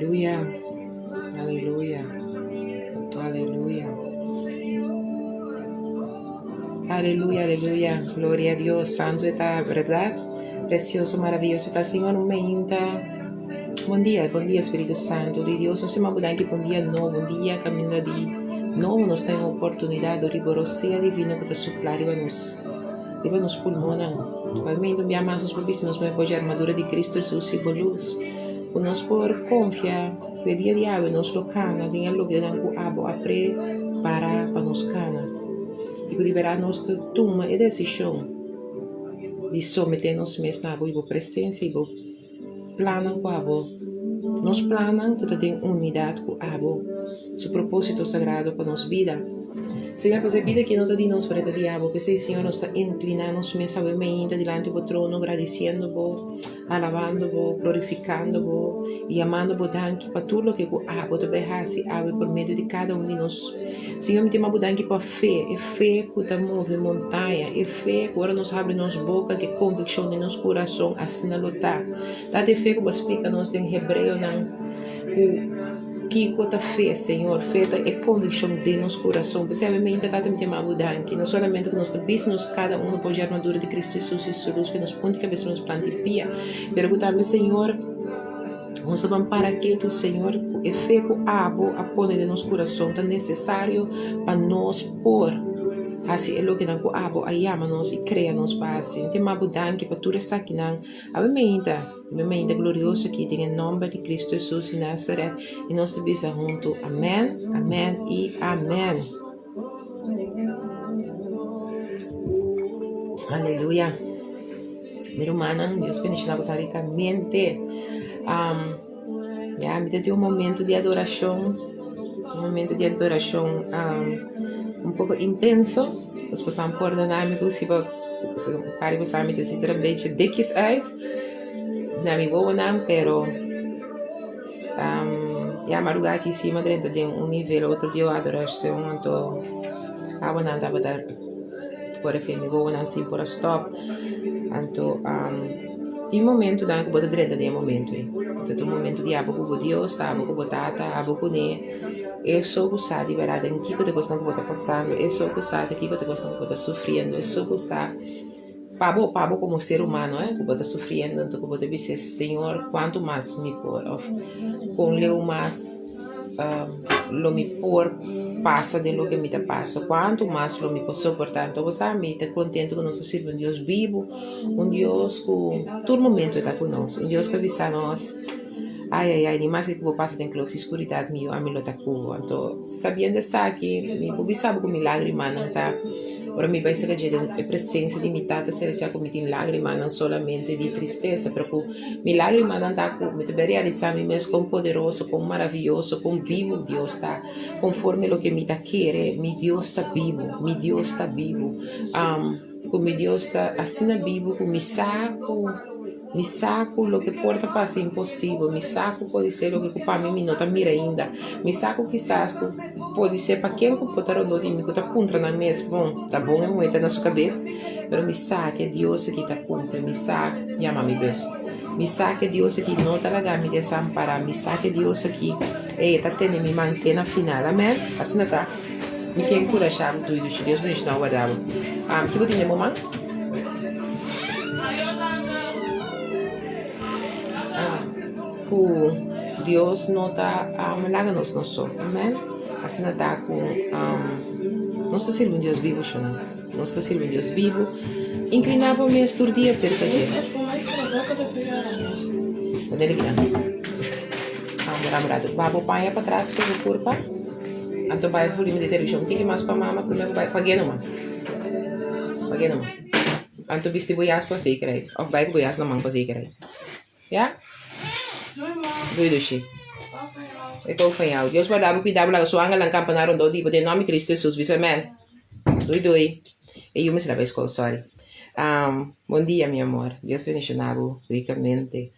Aleluya, aleluya, aleluya. Aleluya, aleluya. Gloria a Dios. Santo ta, ¿verdad? Precioso, maravilloso ta Señor. Un meinta. Bon dia, bon dia Spiritu Santo di Dios. Nos ta yama bo danki pa un dia nobo, un dia kaminda di nobo nos ta den oportunidat dor di bo rosea divino ku ta supla riba nos, riba nos pulmonnan. Ku almeno un bia mas nos por bisti nos mehor dje armadura di Cristo Jesus i bo lus. Ku nos por konfia ku e dia di awe nos lo kana den e lokenan ku abo a prepara pa nos kana. I ku liberá nos ta tuma e desishon di someté nos mes na abo i bo presensia i bo. Plannan ku abo. Nos plannan ku ta den unidat ku abo, su propósito sagrado pa nos bida. Señor, pasobra e bida aki no ta di nos, pero e ta di abo. P'esei, Señor, nos ta inkliná nos mes awe mainta dilanti bo trono, gradisiendo bo, alabando bo, glorifikando bo i yamando bo danki pa tur loke ku abo ta bai hasi awe por medio di kada un di nos. Señor, mi ta yama bo danki pa fe, e fe ku ta move montaña, e fe ku ora nos habri nos boka ku e konvikshon den nos kurason, asina lo ta. Tata e fe ku bo a splika nos den Hebreonan ku kiko ta fe, Señor. Fe ta e konvikshon den nos kurason. P'esei ami meinta, Tata, mi ta yama bo danki, no solamente ku nos ta bisti nos kada uno por dje armadura di Kristu Hesus i su lus ku nos punta kabes pa nos planta i pia, pero ku tambe, Señor, Nos ta ban para ketu, Señor, ku e fe ku abo a pone den nos kurason ta nesesario pa nos por hasi e lokenan ku abo a yama nos i krea nos pa hasi. Mi ta yama bo danki pa tur esakinan. Awe meinta, e meinta glorioso aki den e nomber di Cristo Hesus di Nazaret i nos ta bisa huntu, Amen, amen i amen. Aleluya. Mi rumannan, Dios bendiciona boso ricamente. Um, ya, mi ta tin un momento di adoracion, un momento di adoracion um, un poco intenso. Dus boso a pordona mi cu si bo, si pari boso mi ta zit er een beetje dikjes uit na mi wowonan, pero um, ya, maruga aki si mi a drenta den un nivel otro di adoracion, anto awanan tabata Por efe mi wowonan sin por a stop. Anto tin momentonan ku bo ta drenta den e momento ei. Anto ta un momento di abo ku bo Dios, ta abo ku bo tata, abo kuné. E so ku sa di bèrdat den kiko ta kosnan ku bo ta pasando, e so ku sa di kiko ta kosnan ku bo ta sufriendo, e so ku sa pa bo, pa bo komo ser humano ku bo ta sufriendo. Anto ku bo ta bisa Señor kuantu mas mi por òf kon leu mas. Lo mi por pasa den loke mi ta pasa, kuantu mas lo mi por soportá. Anto bo sa, mi ta kontentu ku nos ta sirbi un Dios bibu, un Dios ku tur momentu e ta ku nos, un Dios ku a bisa nos, Ai, ai, ai, ni maske ku bo pasa den klof di skuridat, mi yu, ami lo ta ku bo. Anto, sabiendo esaki, mi por bisa bo ku mi lágrimanan ta, ora mi bai serka dje den e presensia di mi Tata Selestial, ku mi tin lágrimanan solamente di tristesa, pero ku Mi lágrimanan ta ku mi ta bai realisá mi mes kon poderoso, kon maravioso, kon bibu Dios ta. Konforme loke mi ta kere, mi Dios ta bibu, mi Dios ta bibu. Ku mi Dios ta asina bibu ku mi sa ku mi sa ku loke por ta pasa imposibel, mi sa ku podi ser loke ku pa mi mi no ta mira ainda, mi sa ku kisas ku podi ser pa ken ku por ta rondó di mi ku ta puntra nan mes, bon, ta bon e muhé ta na su kabes? Pero mi sa ke Dios aki ta kumpli, mi sa, yama mi bes. Mi sa ke Dios aki no ta laga mi desampará, mi sa ke Dios aki, ey, e ta tene mi man te na final, amen. Asina ta, mi ke enkurashá bo tur i dushi, Dios bendishoná bo, warda bo. Um, ki bo tin den bo man? Ah, ku Dios no ta um, laga nos nos so, amen. Asina ta ku um, nos ta sirbi un Dios bibu, shona. Nos ta sirbi Dios bibu. Inkliná bo mes tur dia serka dje. Ponele kinan. Amo ram rato. Ba bo paña pa tras ku bo kurpa. Anto bai volume di televishon. Tiki mas pa mama prome ku bai. Pag'é numa. Pag'é numa. Anto bisti bo jas pa zekerheid. Of bai ku bo jas na man pa zekerheid. Ja? Doei ma. Doei dushi. Hou van jou. Ik hou van jou. Dios guarda bo, cuida bo, laga su angelnan campana rondó di bo den nomber di Cristo Jesus. Bisa amen. Doei doei. E yu mester a bai skol, sorry. Um, bon dia mi amor. Dios bendiciona bo ricamente.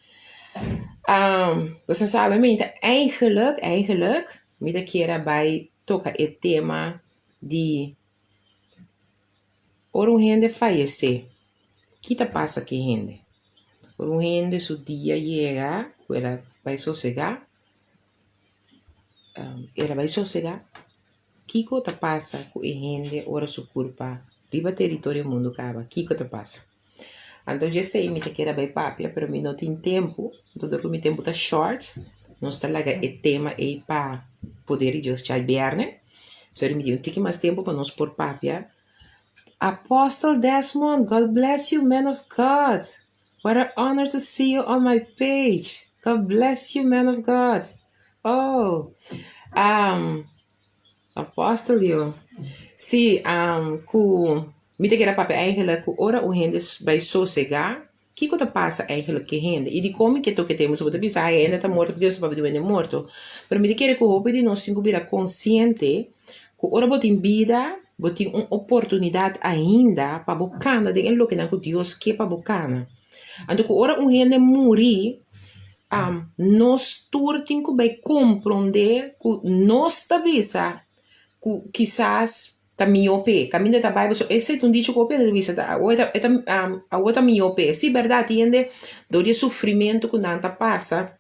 Um, boso sabe mi ta eigenlijk, eigenlijk, mi ta kier a bai toca e tema di ora un hende fayece. Ki ta pasa ku e hende? Ora un hende su dia yega ku el a bai sosegá. El a bai sosegá. Kiko ta pasa ku e hende ora su kurpa riba teritorio mundu kaba? Kiko ta pasa? Anto djesei mi ta kere bai papia, pero mi no tin tempu. Anto dor ku mi tempu ta short, nos ta laga e tema ei pa poder di Dios djabièrnè. Sorry mi tin un tiki mas tempu pa nos por papia. Apostle Desmond, God bless you man of God. What an honor to see you on my page. God bless you man of God. Oh, Apostle yo. Sí, ku mi ta kere papia eigenlijk ku ora un hende bai sosegá, kiko ta pasa eigenlijk ku e hende? I dikon mi ke toka e tema? So bo ta bisa ai e hende ta morto pasobra Dios ta papia di un hende morto. Pero mi ta kere ku hopi di nos tin ku bira konsiente ku ora bo tin bida, bo tin un oportunidat ainda pa bo kana den e lokenan ku Dios ke pa bo kana. Anto ku ora un hende muri, nos tur tin ku bai komprondé ku nos ta bisa ku kisas ta mihó p'e. Kaminda ta bai pasobra esei ta un dicho ku hopi hende ta bisa awor e ta awor ta mihó p'e. Sí bèrdat tin hende dor di e sufrimentu ku nan ta pasa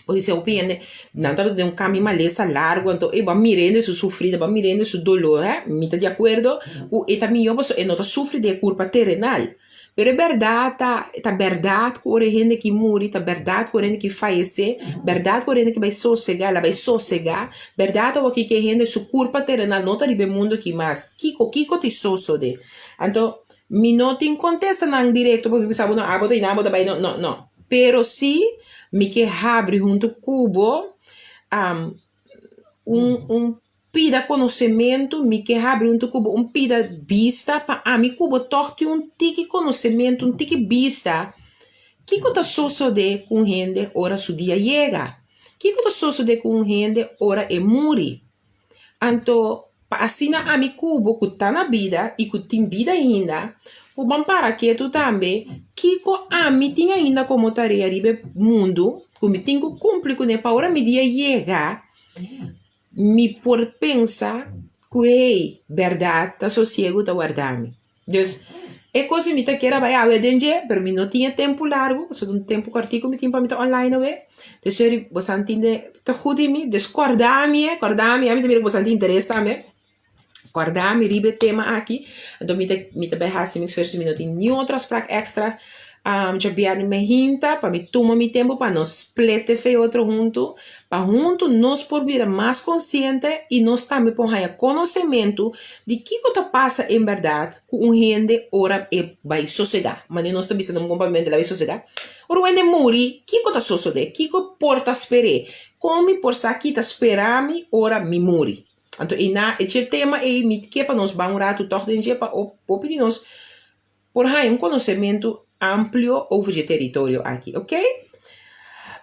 por esei hopi hende nan ta den un kami malesa largu anto e bo a mira hende su sufrida bo a mira hende su doló mi ta di akuerdo ku e ta mihó pasobra e no ta sufri di e kurpa terenal. Pero e bèrdat ta, ta bèrdat ku ora e hende ki muri, ta bèrdat ku ora e hende ki fayesé, bèrdat ku ora e hende ki bai sosegá, el a bai sosegá, bèrdat awor ki e hende su kurpa terenal no ta riba e mundu aki mas. Kiko, kiko tin sosodé? Anto, mi no tin kontestanan direkto pa mi bisa bo no, abo ta ina, abo ta bai, no, no, no. Pero sí mi ke habri huntu ku bo un, un pida konosementu, mi ke habri huntu ku bo un pida bista pa ami ku bo tòg tin un tiki konosementu, un tiki bista kiko ta sosodé ku un hende ora su dia yega, kiko ta sosodé ku un hende ora e muri. Anto pa asina ami ku bo ku ta na bida i ku tin bida ainda por ban para ketu tambe kiko ami tin ainda komo tarea riba e mundu ku mi tin ku kumpli kuné pa ora mi dia yega. Mi por pensa ku hey, bèrdat ta sosiegu ta warda mi. Dus, e kos mi ta kier a bai awe den dje, pero mi no tin e tempu largu, pasobra un tempu kòrtiku mi tin pa mi ta online awe. Dus seri boso a tende ta gut di mi, dus kòrda mi e, kòrda mi, ami ta mira ku boso a tin interes tambe. Kòrda mi riba e tema aki, anto mi ta mi ta bai hasi mi esfuerso, mi no tin niun otro afsprak èkstra djabièrnè mi hinta pa mi tuma mi tempu pa nos split e fe otro huntu, pa huntu nos por bira mas konsiente i nos tambe por haña konosementu di kiko ta pasa en bèrdat ku un hende ora e bai sosegá. Manera nos ta bisa na un kompartimento el a bai sosegá. Ora un hende muri, kiko ta sosodé? Kiko por ta sper'é? Kon mi por sa ki ta spera mi ora mi muri? Anto ei na e dje tema ei mi ke pa nos ban un ratu tòg den dje pa hopi di nos por haña un konosementu amplio over dje teritorio aki, ok?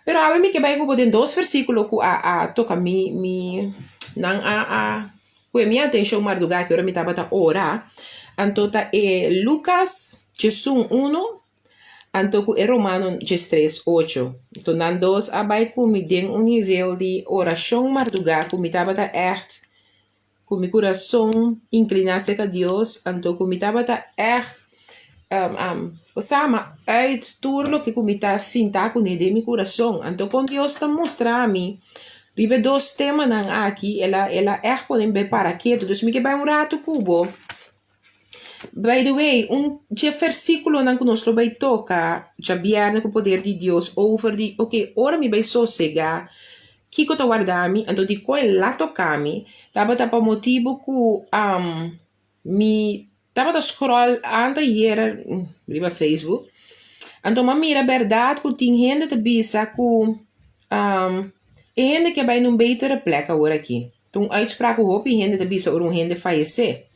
Pero awe mi ke bai ku bo den dos versíkulo ku a a toka mi mi nan a a pue mi atenshon mardugá ki ora mi tabata ora. Anto ta e Lukas djesun uno Anto ku e Romano 13, ocho. Anto nan dos a bai ku mi den un nivel di orashon mardugá ku mi tabata ègt ku mi kurason inkliná serka Dios, anto ku mi tabata ègt bo sa ma uit tur loke ku mi ta sinta kuné den mi kurason. Anto kon Dios ta mustra mi riba e dos temanan aki, el a el a ègt pone mi bai para ketu. Dus mi ke bai un ratu ku bo. By the way, un dje versíkulonan ku nos lo bai toka djabièrnè ku poder di Dios over di oke ora mi bai sosegá kiko ta warda mi anto dikon el a toka mi tabata pa motibu ku mi tabata scroll anteayer riba Facebook anto mi a mira bèrdat ku tin hende ta bisa ku e hende ke bai na un betere plek awor aki. Ta un uitspraak ku hopi hende ta bisa ora un hende fayesé.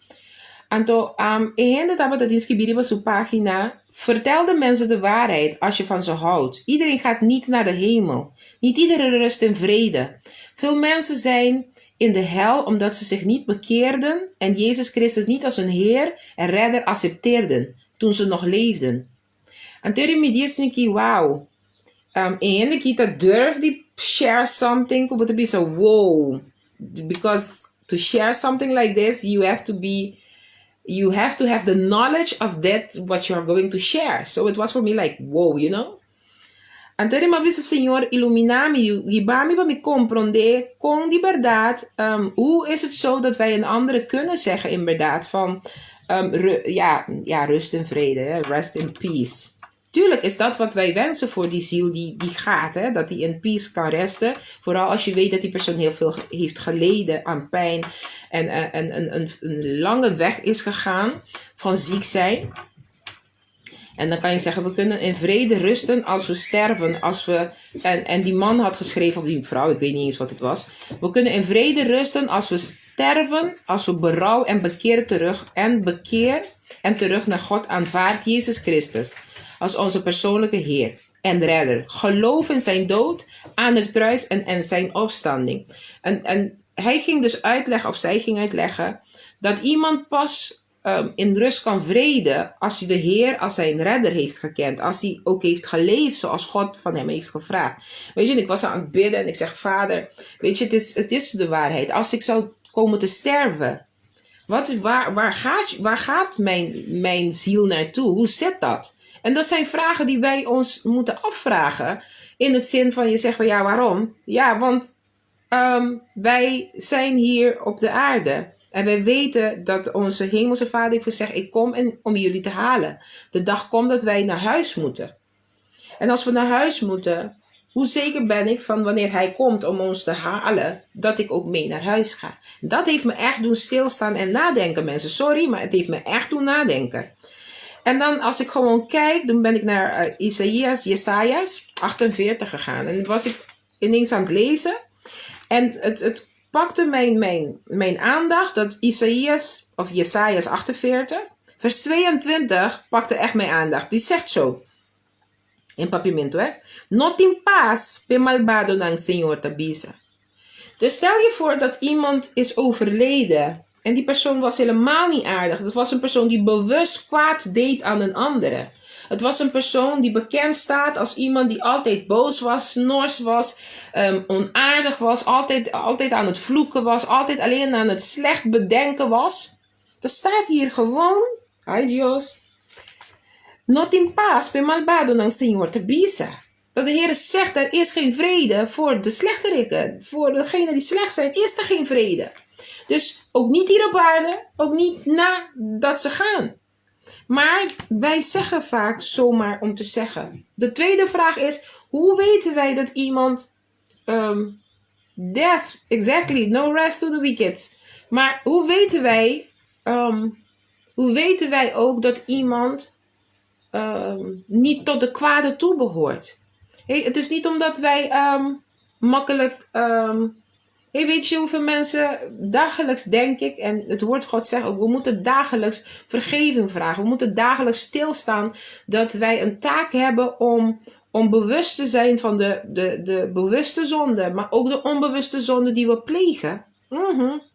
Anto e hende tabata tin skibí riba su página, Vertel de mensen de waarheid als je van ze houdt. Iedereen gaat niet naar de hemel. Niet iedereen rust in vrede. Veel mensen zijn in de hel omdat ze zich niet bekeerden en Jezus Christus niet als hun Heer en Redder accepteerden toen ze nog leefden. Anto e mi di esaki, wow, e hende ki ta durf di share something ku bo ta bisa wow, because to share something like this you have to be, you have to have the knowledge of that what you are going to share. So it was for me like wow, you know. Anto mi a bisa, Señor, iluminá mi, hiba mi pa mi komprondé kon di bèrdat, hoe is het zo dat wij een andere kunnen zeggen inderdaad van, ja, rust in vrede, hè? Rest in peace. Tuurlijk is dat wat wij wensen voor die ziel die gaat, hè? Dat die in peace kan resten. Vooral als je weet dat die persoon heel veel heeft geleden aan pijn en een lange weg is gegaan van ziek zijn. En dan kan je zeggen, we kunnen in vrede rusten als we sterven. En die man had geschreven, of die vrouw, ik weet niet eens wat het was. We kunnen in vrede rusten als we sterven, als we berouw en bekeer terug en bekeer en terug naar God aanvaardt Jezus Christus als onze persoonlijke Heer en Redder. Geloof in zijn dood aan het kruis en zijn opstanding. En hij ging dus uitleggen, of zij ging uitleggen, dat iemand pas in rust kan vrede als hij de Heer als zijn redder heeft gekend. Als hij ook heeft geleefd zoals God van hem heeft gevraagd. Weet je, en ik was aan het bidden en ik zeg, Vader, weet je, het is de waarheid. Als ik zou komen te sterven, waar gaat mijn ziel naartoe? Hoe zit dat? En dat zijn vragen die wij ons moeten afvragen. In het zin van, je zegt van ja, waarom? Ja, want wij zijn hier op de aarde. En wij weten dat onze hemelse vader heeft gezegd, ik kom om jullie te halen. De dag komt dat wij naar huis moeten. En als we naar huis moeten, hoe zeker ben ik van wanneer hij komt om ons te halen, dat ik ook mee naar huis ga? Dat heeft me echt doen stilstaan en nadenken, mensen. Sorry, maar het heeft me echt doen nadenken. En dan als ik gewoon kijk, dan ben ik naar Isaïas, Jesajas 48 gegaan. En was ik ineens aan het lezen. En het pakte mijn aandacht dat Isaïas, of Jesajas 48, vers 22 pakte echt mijn aandacht. Die zegt zo, in Papiamento, hè. No tin pas p'e malbadonan, Señor ta bisa. Dus stel je voor dat iemand is overleden en die persoon was helemaal niet aardig. Het was een persoon die bewust kwaad deed aan een andere. Het was een persoon die bekend staat als iemand die altijd boos was, nors was, onaardig was, altijd aan het vloeken was, altijd alleen aan het slecht bedenken was. Dat staat hier gewoon. Ay Dios. No tin pas p'e malbadonan, Señor ta bisa. Dat de Heer zegt, er is geen vrede voor de slechterikken. Voor degenen die slecht zijn, is er geen vrede. Dus ook niet hier op aarde, ook niet nadat ze gaan. Maar wij zeggen vaak zomaar om te zeggen. De tweede vraag is, hoe weten wij dat iemand... Yes, exactly, no rest to the wicked. Maar hoe weten wij ook dat iemand niet tot de kwade toe behoort? Hey, het is niet omdat wij makkelijk... Hey, weet je hoeveel mensen dagelijks, denk ik, en het woord God zegt ook, we moeten dagelijks vergeving vragen. We moeten dagelijks stilstaan dat wij een taak hebben om bewust te zijn van de bewuste zonde, maar ook de onbewuste zonde die we plegen.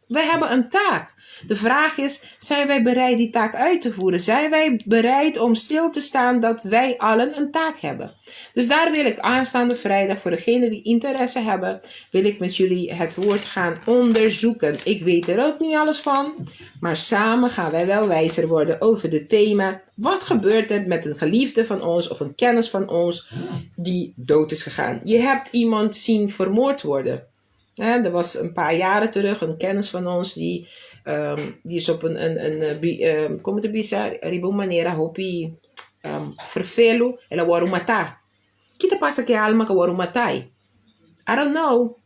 We hebben een taak. De vraag is, zijn wij bereid die taak uit te voeren? Zijn wij bereid om stil te staan dat wij allen een taak hebben? Dus daar wil ik aanstaande vrijdag, voor degenen die interesse hebben, wil ik met jullie het woord gaan onderzoeken. Ik weet er ook niet alles van, maar samen gaan wij wel wijzer worden over het thema. Wat gebeurt er met een geliefde van ons of een kennis van ons die dood is gegaan? Je hebt iemand zien vermoord worden. Hè, er was een paar jaren terug een kennis van ons die is op een, kon ta bisa, riba un manera hopi ferfelu, el a wòrdu matá. Ki ta pasa ku alma ku wòrdu matá? I don't know.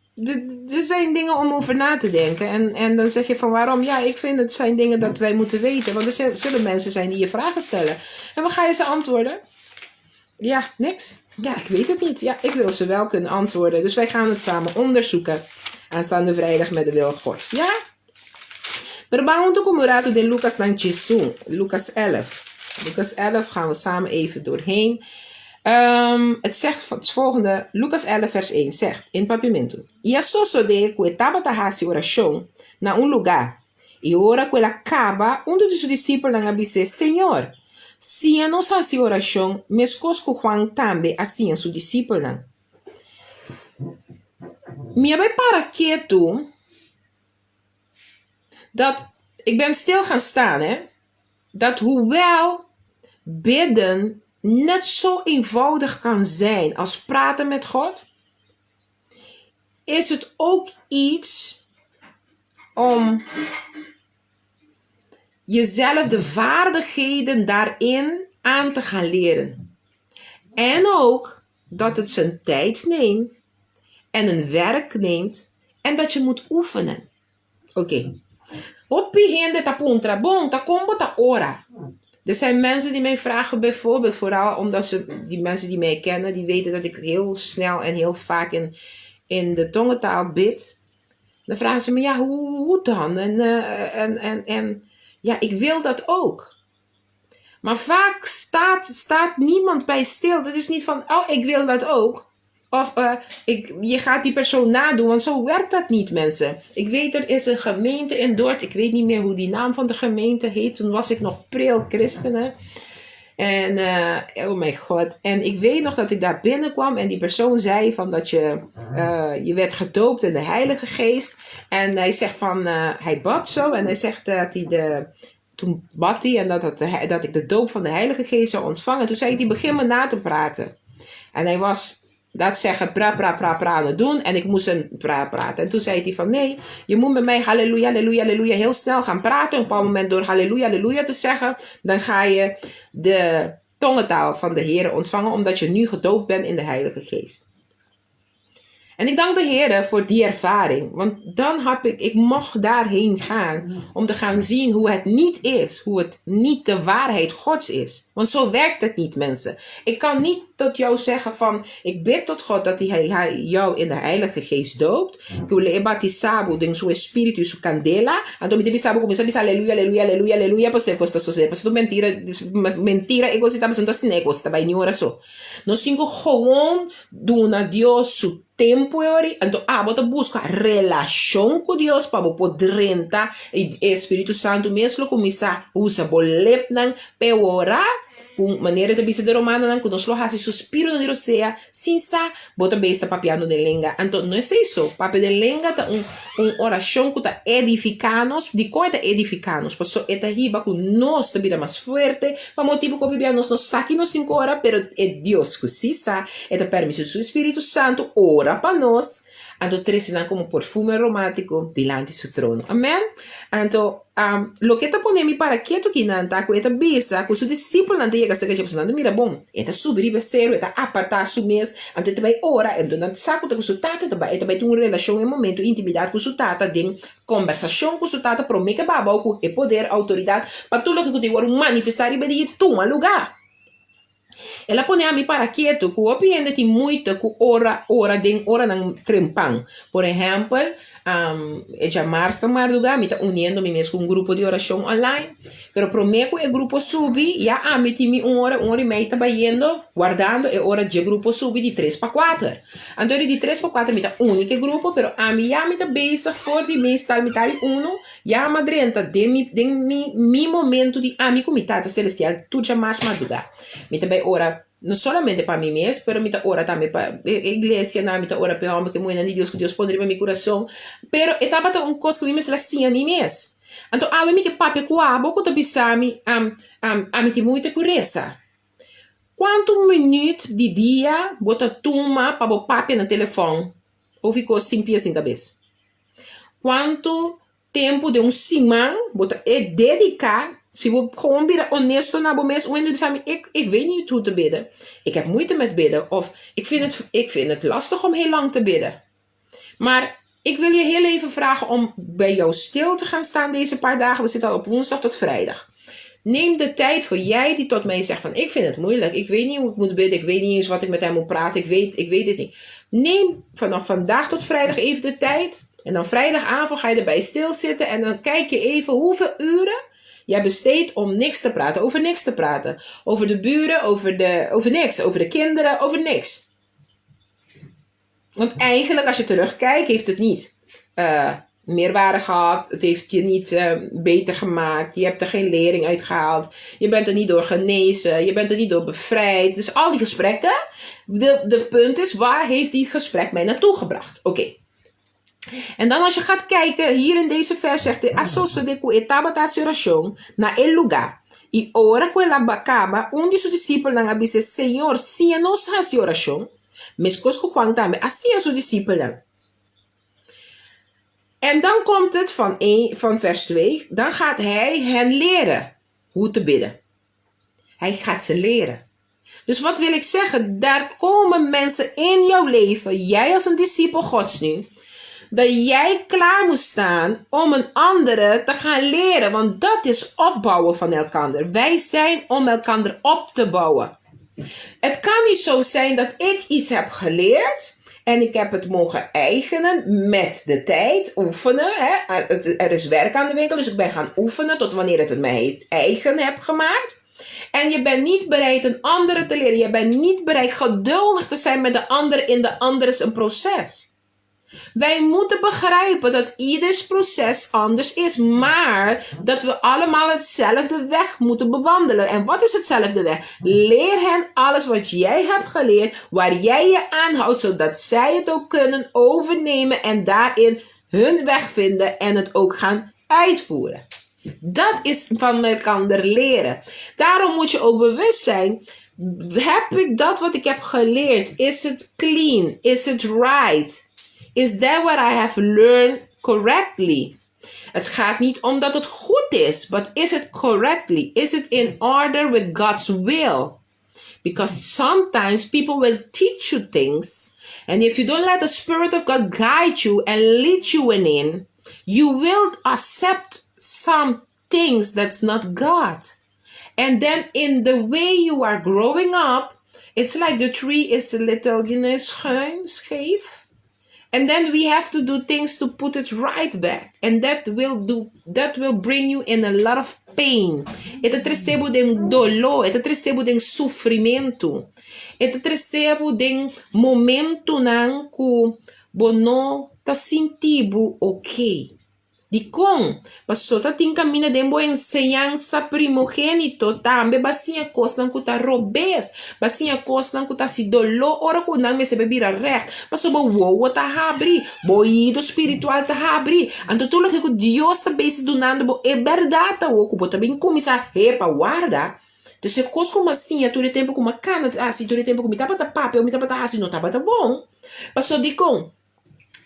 Er zijn dingen om over na te denken. En dan zeg je van waarom? Ja, ik vind het zijn dingen dat wij moeten weten. Want er zullen mensen zijn die je vragen stellen. En wat ga je ze antwoorden? Ja, niks. Ja, ik weet het niet. Ja, ik wil ze wel kunnen antwoorden. Dus wij gaan het samen onderzoeken. Aanstaande vrijdag met de wil Gods. Ja? Pero vamos ku rato den Lucas nan 11. Lucas 11. Lucas 11 gaan we samen even doorheen. Het zegt het volgende. Lucas 11 vers 1 zegt in Papiamento. I a sosodé ku e tabata hasi orashon na un lugá. I ora ku el a kaba, un di su disipelnan a bis'é, Señor, siña nos hasi orashon, meskos ku Juan tambe a siña su disipelnan. Mi a para ketu dat ik ben stil gaan staan, hè? Dat hoewel bidden niet net zo eenvoudig kan zijn als praten met God, is het ook iets om jezelf de vaardigheden daarin aan te gaan leren. En ook dat het zijn tijd neemt en een werk neemt en dat je moet oefenen. Oké. Hopi hende ta puntra, bon, ta kon bo ta ora? Er zijn mensen die mij vragen bijvoorbeeld, vooral omdat ze, die mensen die mij kennen, die weten dat ik heel snel en heel vaak in, in de tongentaal bid. Dan vragen ze me, ja, hoe, hoe dan? En, eh, en, en, en ja, ik wil dat ook. Maar vaak staat, staat niemand bij stil. Dat is niet van, oh, ik wil dat ook. Of uh, ik, je gaat die persoon nadoen, want zo werkt dat niet, mensen. Ik weet, er is een gemeente in Dordt. Ik weet niet meer hoe die naam van de gemeente heet. Toen was ik nog pril christenen. En, uh, oh mijn god. En ik weet nog dat ik daar binnenkwam en die persoon zei van dat je, uh, je werd gedoopt in de Heilige Geest. En hij zegt van, uh, hij bad zo en hij zegt dat hij de, toen bad hij en dat, dat, dat ik de doop van de Heilige Geest zou ontvangen. Toen zei hij, die begin me na te praten. En hij was, laat zeggen, pra, pra, pra, pra aan het doen. En ik moest hem pra, praten. En toen zei hij van, nee, je moet met mij halleluja, halleluja, halleluja heel snel gaan praten. Op een bepaald moment door halleluja, halleluja te zeggen, dan ga je de tongentaal van de Heer ontvangen, omdat je nu gedoopt bent in de Heilige Geest. En ik dank de Heer voor die ervaring. Want dan heb ik, ik mocht daarheen gaan om te gaan zien hoe het niet is. Hoe het niet de waarheid Gods is. Want zo werkt het niet, mensen. Ik kan niet tot jou zeggen van, ik bid tot God dat hij, hij jou in de Heilige Geest doopt. Ku lo e batisá bo den su espíritu i su kandela. Anto mi ta bisa bo kuminsá bisa aleluya, aleluya, aleluya, aleluya, pasobra e kos ta sosodé. Pasobra tur mentira, mentira e kos ei ta pasobra no ta asina e kos ta bai ni ora so. Nos tin ku gewoon duna Dios su tempu e ora ei. Anto abo ta buska relashon ku Dios pa bo por drenta i e Spiritu Santu mes lo kuminsá usa bo lepnan p'e ora. Ku manera ta bisa den Romanonan ku nos lo hasi suspironan di rosea sin sa bo ta bes ta papiando den lenga. Anto no esei so, papia den lenga ta un un orashon ku ta edifiká nos. Dikon e ta edifiká nos? Pasobra e ta hiba ku nos ta bira mas fuerte pa motibu ku hopi bia nos no sa ki nos tin ku ora, pero e Dios ku si sa, e ta permiti su Spiritu Santu ora pa nos, anto trese nan komo perfume aromátiko dilanti su trono. Amen. Anto, loke ta pone mi para ketu kinan ta ku e ta bisa ku su disipelnan ta yega serka dje, pasobra nan ta mira bon, e ta subi riba e seru, e ta apartá su mes, anto e ta bai ora, anto nan sa ku ta ku su tata ta bai, e ta bai tin un relashon, e momentu, intimidat ku su tata den kombersashon ku su tata promé ke bai abou ku e poder, outoridat, pa tur loke ku ta wòrdu manifestá riba di e tuma lugá. El a pone ami para ketu ku hopi hende tin moeite ku ora ora den oranan trempan. Por ehèmpel, e djamars ta mardugá mi ta uniendo mi mes ku un grupo di orashon online, pero promé ku e grupo subi ya ami tin mi un ora, un ora i mei ta bayendo wardando e ora dje grupo subi di tres pa kuater. Anto di tres pa kuater mi ta uni ku e grupo, pero ami ya mi ta bezig for di meestal mitar di unu Ya m'a drenta den mi den mi mi momento di ami ku mi Tata Selestial tur djamas madrugá. Mi ta bai ora no solamente pa mi mes, pero mi ta ora tambe pa e iglesianan, mi ta ora pa e hòmber ku e muhénan di Dios ku Dios pone riba mi kurason. Pero e tabata un kos ku mi mester a siña mi mes. Anto awe mi ke papia ku abo ku ta bisa mi, ami tin moeite ku resa. Kuantu minüt di dia bo ta tuma pa bo papia na telefòn òf i kos sin pia sin kabes? Kuantu tempu den un siman bo ta e dediká, si bo gewoon bira honesto na bo mes, un hende bisa mi ik ik weet niet hoe te bidden, ik heb moeite met bidden of ik vind het ik vind het lastig om heel lang te bidden. Maar ik wil je heel even vragen om bij jou stil te gaan staan deze paar dagen, we zitten al op woensdag tot vrijdag. Neem de tijd voor jij die tot mij zegt van ik vind het moeilijk, ik weet niet hoe ik moet bidden, ik weet niet eens wat ik met hem moet praten, ik weet, ik weet het niet. Neem vanaf vandaag tot vrijdag even de tijd. En dan vrijdagavond ga je erbij stilzitten en dan kijk je even hoeveel uren jij besteedt om niks te praten, over niks te praten. Over de buren, over, de, over niks, over de kinderen, over niks. Want eigenlijk, als je terugkijkt, heeft het niet uh, meerwaarde gehad. Het heeft je niet uh, beter gemaakt. Je hebt er geen lering uit gehaald. Je bent er niet door genezen. Je bent er niet door bevrijd. Dus al die gesprekken. De, de punt is, waar heeft die gesprek mij naartoe gebracht? Oké. En dan als je gaat kijken, hier in deze vers zegt hij, A sosodé ku e tabata hasi orashon na e lugá. I ora ku el a kaba, un di su disipelnan a bis'é, Señor, siña nos hasi orashon, meskos ku Juan tambe a siña su disipelnan. En dan komt het van, een, van vers 2, dan gaat hij hen leren hoe te bidden. Hij gaat ze leren. Dus wat wil ik zeggen? Daar komen mensen in jouw leven, jij als een discipel Gods nu, dat jij klaar moet staan om een andere te gaan leren. Want dat is opbouwen van elkaar. Wij zijn om elkaar op te bouwen. Het kan niet zo zijn dat ik iets heb geleerd en ik heb het mogen eigenen met de tijd, oefenen. Hè? Er is werk aan de winkel, dus ik ben gaan oefenen tot wanneer het het mij heeft eigen heb gemaakt. En je bent niet bereid een andere te leren. Je bent niet bereid geduldig te zijn met de ander in de ander is een proces. Wij moeten begrijpen dat ieders proces anders is, maar dat we allemaal hetzelfde weg moeten bewandelen. En wat is hetzelfde weg? Leer hen alles wat jij hebt geleerd, waar jij je aan houdt, zodat zij het ook kunnen overnemen en daarin hun weg vinden en het ook gaan uitvoeren. Dat is van elkaar leren. Daarom moet je ook bewust zijn. Heb ik dat wat ik heb geleerd? Is het clean? Is it right? Is that what I have learned correctly? Het gaat niet om dat het goed is, but is it correctly? Is it in order with God's will? Because sometimes people will teach you things, and if you don't let the Spirit of God guide you and lead you in, you will accept some things that's not God. And then in the way you are growing up, it's like the tree is a little schuin, scheef. And then we have to do things to put it right back. And that will bring you in a lot of pain. E ta trese bo den doló, e ta trese bo den sufrimentu. E ta trese bo den momentonan ku bo no ta sinti bo okay. Dikon, paso ta tin kaminda den bo enseñansa primogénito tambe b'a siña kosnan ku ta robes, b'a siña kosnan ku ta hasi doló ora ku nan mester bira règt. Paso bo wowo ta habri, bo oido spiritual ta habri. Anto tur loke ku Dios ta bezig dunando bo e bèrdat awo ku bo ta bin kuminsá hepa warda. Dus e kos ku mi a siña tur e tempu ku mi a kana hasi tur e tempu ku mi tabata papia o mi tabata hasi no tabata bon. Paso dikon?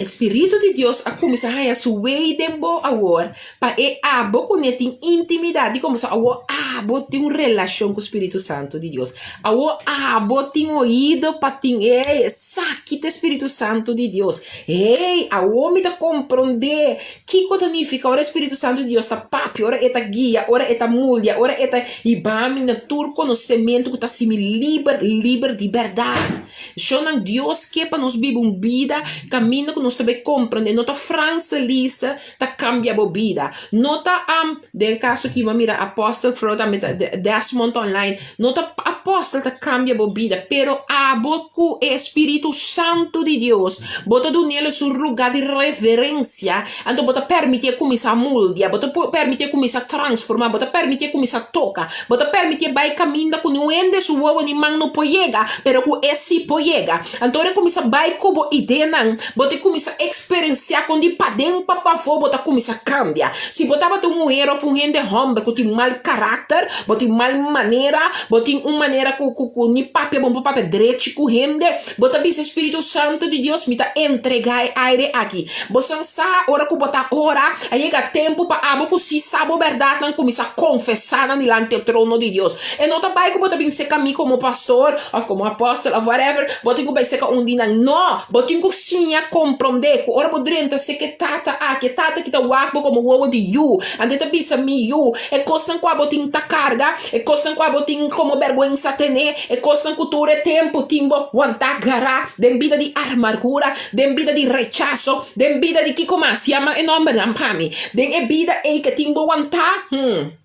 E Spiritu di Dios a kuminsá haña su wei den bo awor pa e abo ku ne tin intimidat di komo sa awor abo tin un relashon ku Spiritu Santu di Dios. Awor abo tin oido pa tin ey esaki ta e Spiritu Santu di Dios. Hey, awor mi ta komprondé kiko ta nifiká ora e Spiritu Santu di Dios ta papia, ora e ta guia, ora e ta moldia, ora e ta hiba mi na tur konosementu ku ta hasi mi liber, liber di bèrdat. Shonnan Dios ke pa nos biba un bida kaminda ku nos ta bai komprende, no ta Franse Lisa ta kambia bo bida, no ta den e kaso aki bo a mira Apostel Fro tambe ta Desmond online, no ta Apostel ta kambia bo bida, pero abo ku e Spiritu Santu di Dios bo ta dun'el su luga di reverensia, anto bo ta permiti'e kuminsá moldia, bo ta permiti'e kuminsá transformá, bo ta permiti'e kuminsá toka. Bo ta permitié bai kaminda ku niun hende su wowo ni man no por yega, pero ku e sí por yega. Anto ora e kuminsá bai ku bo ideanan, bo ta kuminsá eksperensiá kon di paden pa pafó bo ta kuminsá kambia. Si bo tabata un muher òf un hende hòmber ku tin mal karakter, bo tin mal manera, bo tin un manera ku ku ku ni papia bo no por papia drechi ku hende, bo ta bisa Spiritu Santu di Dios, mi ta entregá e aire aki. Bo san sa ora ku bo ta ora, A yega tempu pa abo ku si sa bo bèrdatnan kuminsá konfesá nan dilanti e trono di Dios. E no ta bai ku bo ta bin seka mi komo pastor òf komo apòstel òf whatever, bo tin ku bai seka un di nan. No! Bo tin ku siña komprondé ku ora bo drenta seka e Tata aki, e Tata ki ta wak bo komo wowo di yu, anto e ta bisa, Mi yu, e kosnan ku abo tin ta karga, e kosnan ku abo tin komo bèrgwensa tené, e kosnan ku tur e tempu tin bo wantá gará den bida di armargura, den bida di rechaso, Den bida di kiko mas? Yama e nòmbernan pa mi. Den e bida ei ke tin bo wantá? Hm.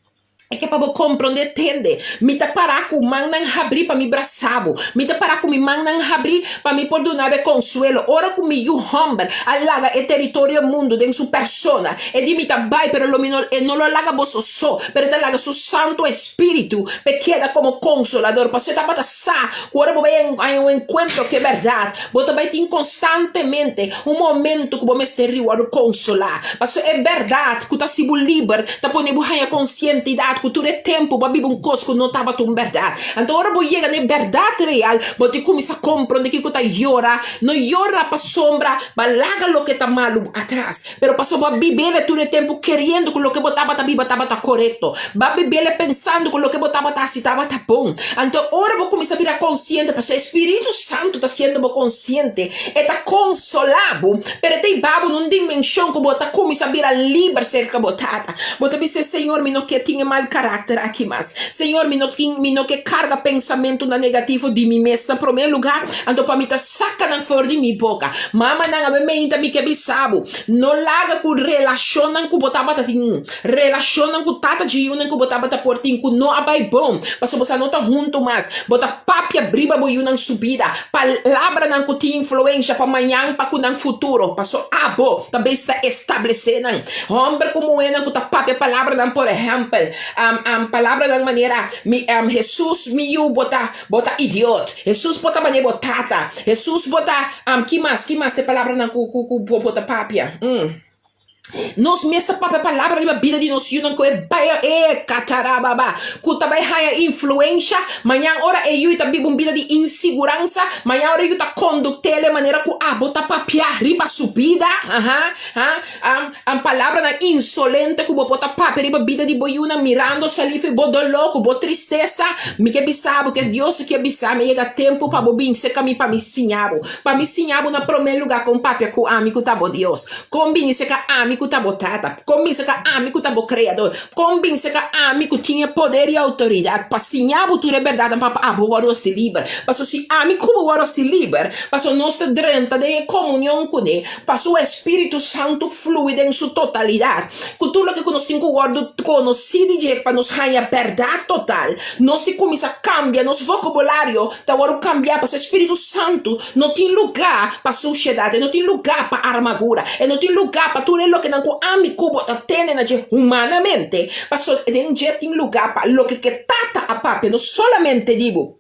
E ke pa bo komprondé tende. Mi ta pará ku mannan habrí pa mi brasá bo. Mi ta pará ku mi mannan habrí pa mi por duna bo e konsuelo. Ora ku mi yu hòmber a laga e teritorio mundu den su persona, e di mi ta bai, pero lo mi no, e no lo laga boso so, pero e ta laga su Santu Espíritu p'e keda komo konsolador. Pasobra e tabata sa ku ora bo bai haña un enkuentro ku e bèrdat, Bo ta bai tin konstantemente un momento ku bo mester ri wòrdu konsolá. Pasobra e bèrdat ku ta hasi bo liber ta pone bo haña konsientidat. ku tur e tempu bo a biba un kos ku no tabata un bèrdat. Anto ora bo yega na e bèrdat real, bo tin kuminsá komprondé kiko ta yora. No yora pasobra bo a laga loke ta malu atras, pero pasobra bo a bib'é tur e tempu keriendo ku loke bo tabata biba tabata korekto. Bo a bib'é pensando ku loke bo tabata hasi tabata bon. Anto ora bo kuminsá bira konsiente, pasobra e Spiritu Santu ta hasiendo bo konsiente, e ta konsolá bo, pero e ta hiba bo na un dimenshon ku bo ta kuminsá bira liber serka bo Tata. Bo ta bisa, Señor, mi no ke tin e mal karakter aki mas. Señor, mi no tin, mi no ke karga pensamentunan negativo di mi mes na promé lugá, anto pa mi ta saka nan for di mi boka. Mamanan, awe meinta mi ke bisa bo, no laga ku relashonnan ku bo tabata tin, relashonnan ku tata dje yunan ku bo tabata por tin ku no a bai bon, pasobra bo sa no ta huntu mas. Bo ta papia riba bo yunan su bida, palabranan ku tin influensha pa mañan pa ku nan futuro, paso abo ta bes ta establesé nan. Hòmber ku muhénan ku ta papia palabranan, por ehèmpel, palabranan manera, Mi, Hesus, mi yu, bo ta, bo ta idiot. Hesus bo ta manera bo tata. Hesus bo ta, ki mas, ki mas e palabranan ku, ku, ku bo ta papia? Nos mes ta papia palabra riba bida di nos yunan ku e bai, e katarababa, ku ta bai haña influensha. Mañan ora e yu ta biba un bida di insiguransa, mañan ora e yu ta konduktel e manera ku abo ta papia riba su bida, aha, ha. Am palabranan insolente ku bo por ta papia riba bida di bo yunan mirando salí fi bo doló ku bo tristesa. Mi ke bisa bo ke Dios ke bisa mi yega tempu pa bo bin serka mi pa mi siña bo. Pa mi siña bo na promé lugá kon papia ku ami ku ta bo Dios. Kon bini serka ami ku ta bo Tata. Kon bini serka ami ku ta bo Kreador. Kon bini serka ami ku tin e poder i outoridat pa siña bo tur e bèrdatnan pa abo wòrdu hasi liber. Pasobra si ami ku bo wòrdu hasi liber, pasobra nos ta drenta den e komunion kuné. Pa su Espíritu Santu flui den su totalidat, ku tur loke ku nos tin ku wòrdu konosí di dje pa nos haña bèrdat total. Nos tin kuminsá kambia, nos vokabulario ta wòrdu kambiá pasobra e Spiritu Santu no tin lugá pa sushedat, e no tin lugá pa armagura, e no tin lugá pa tur e lokenan ku ami ku bo ta tene na dje humanamente, pasobra den dje tin lugá pa loke ke Tata a papia, no solamente di bo.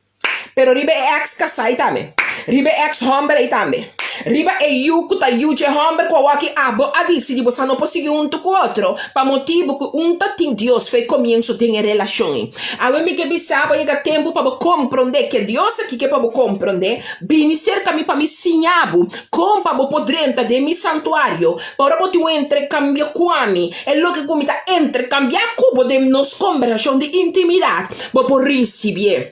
Pero riba e ex kasá ei tambe. Riba e ex hòmber ei tambe. Riba e yu ku ta yu dje hòmber ku awor aki abo a disidí bo sa no por sigui huntu ku otro pa motibu ku un ta tin Dios for e komienso den e relashon ei. Awe mi ke bisa bo yega tempu pa bo komprondé ke Dios aki ke pa bo komprondé. Bini serka mi pa mi siña bo kon pa bo por drenta den mi santuario pa ora bo tin un entrekambio ku ami e loke ku mi ta entrekambiá ku bo den nos kombersashon di intimidat bo por risibié.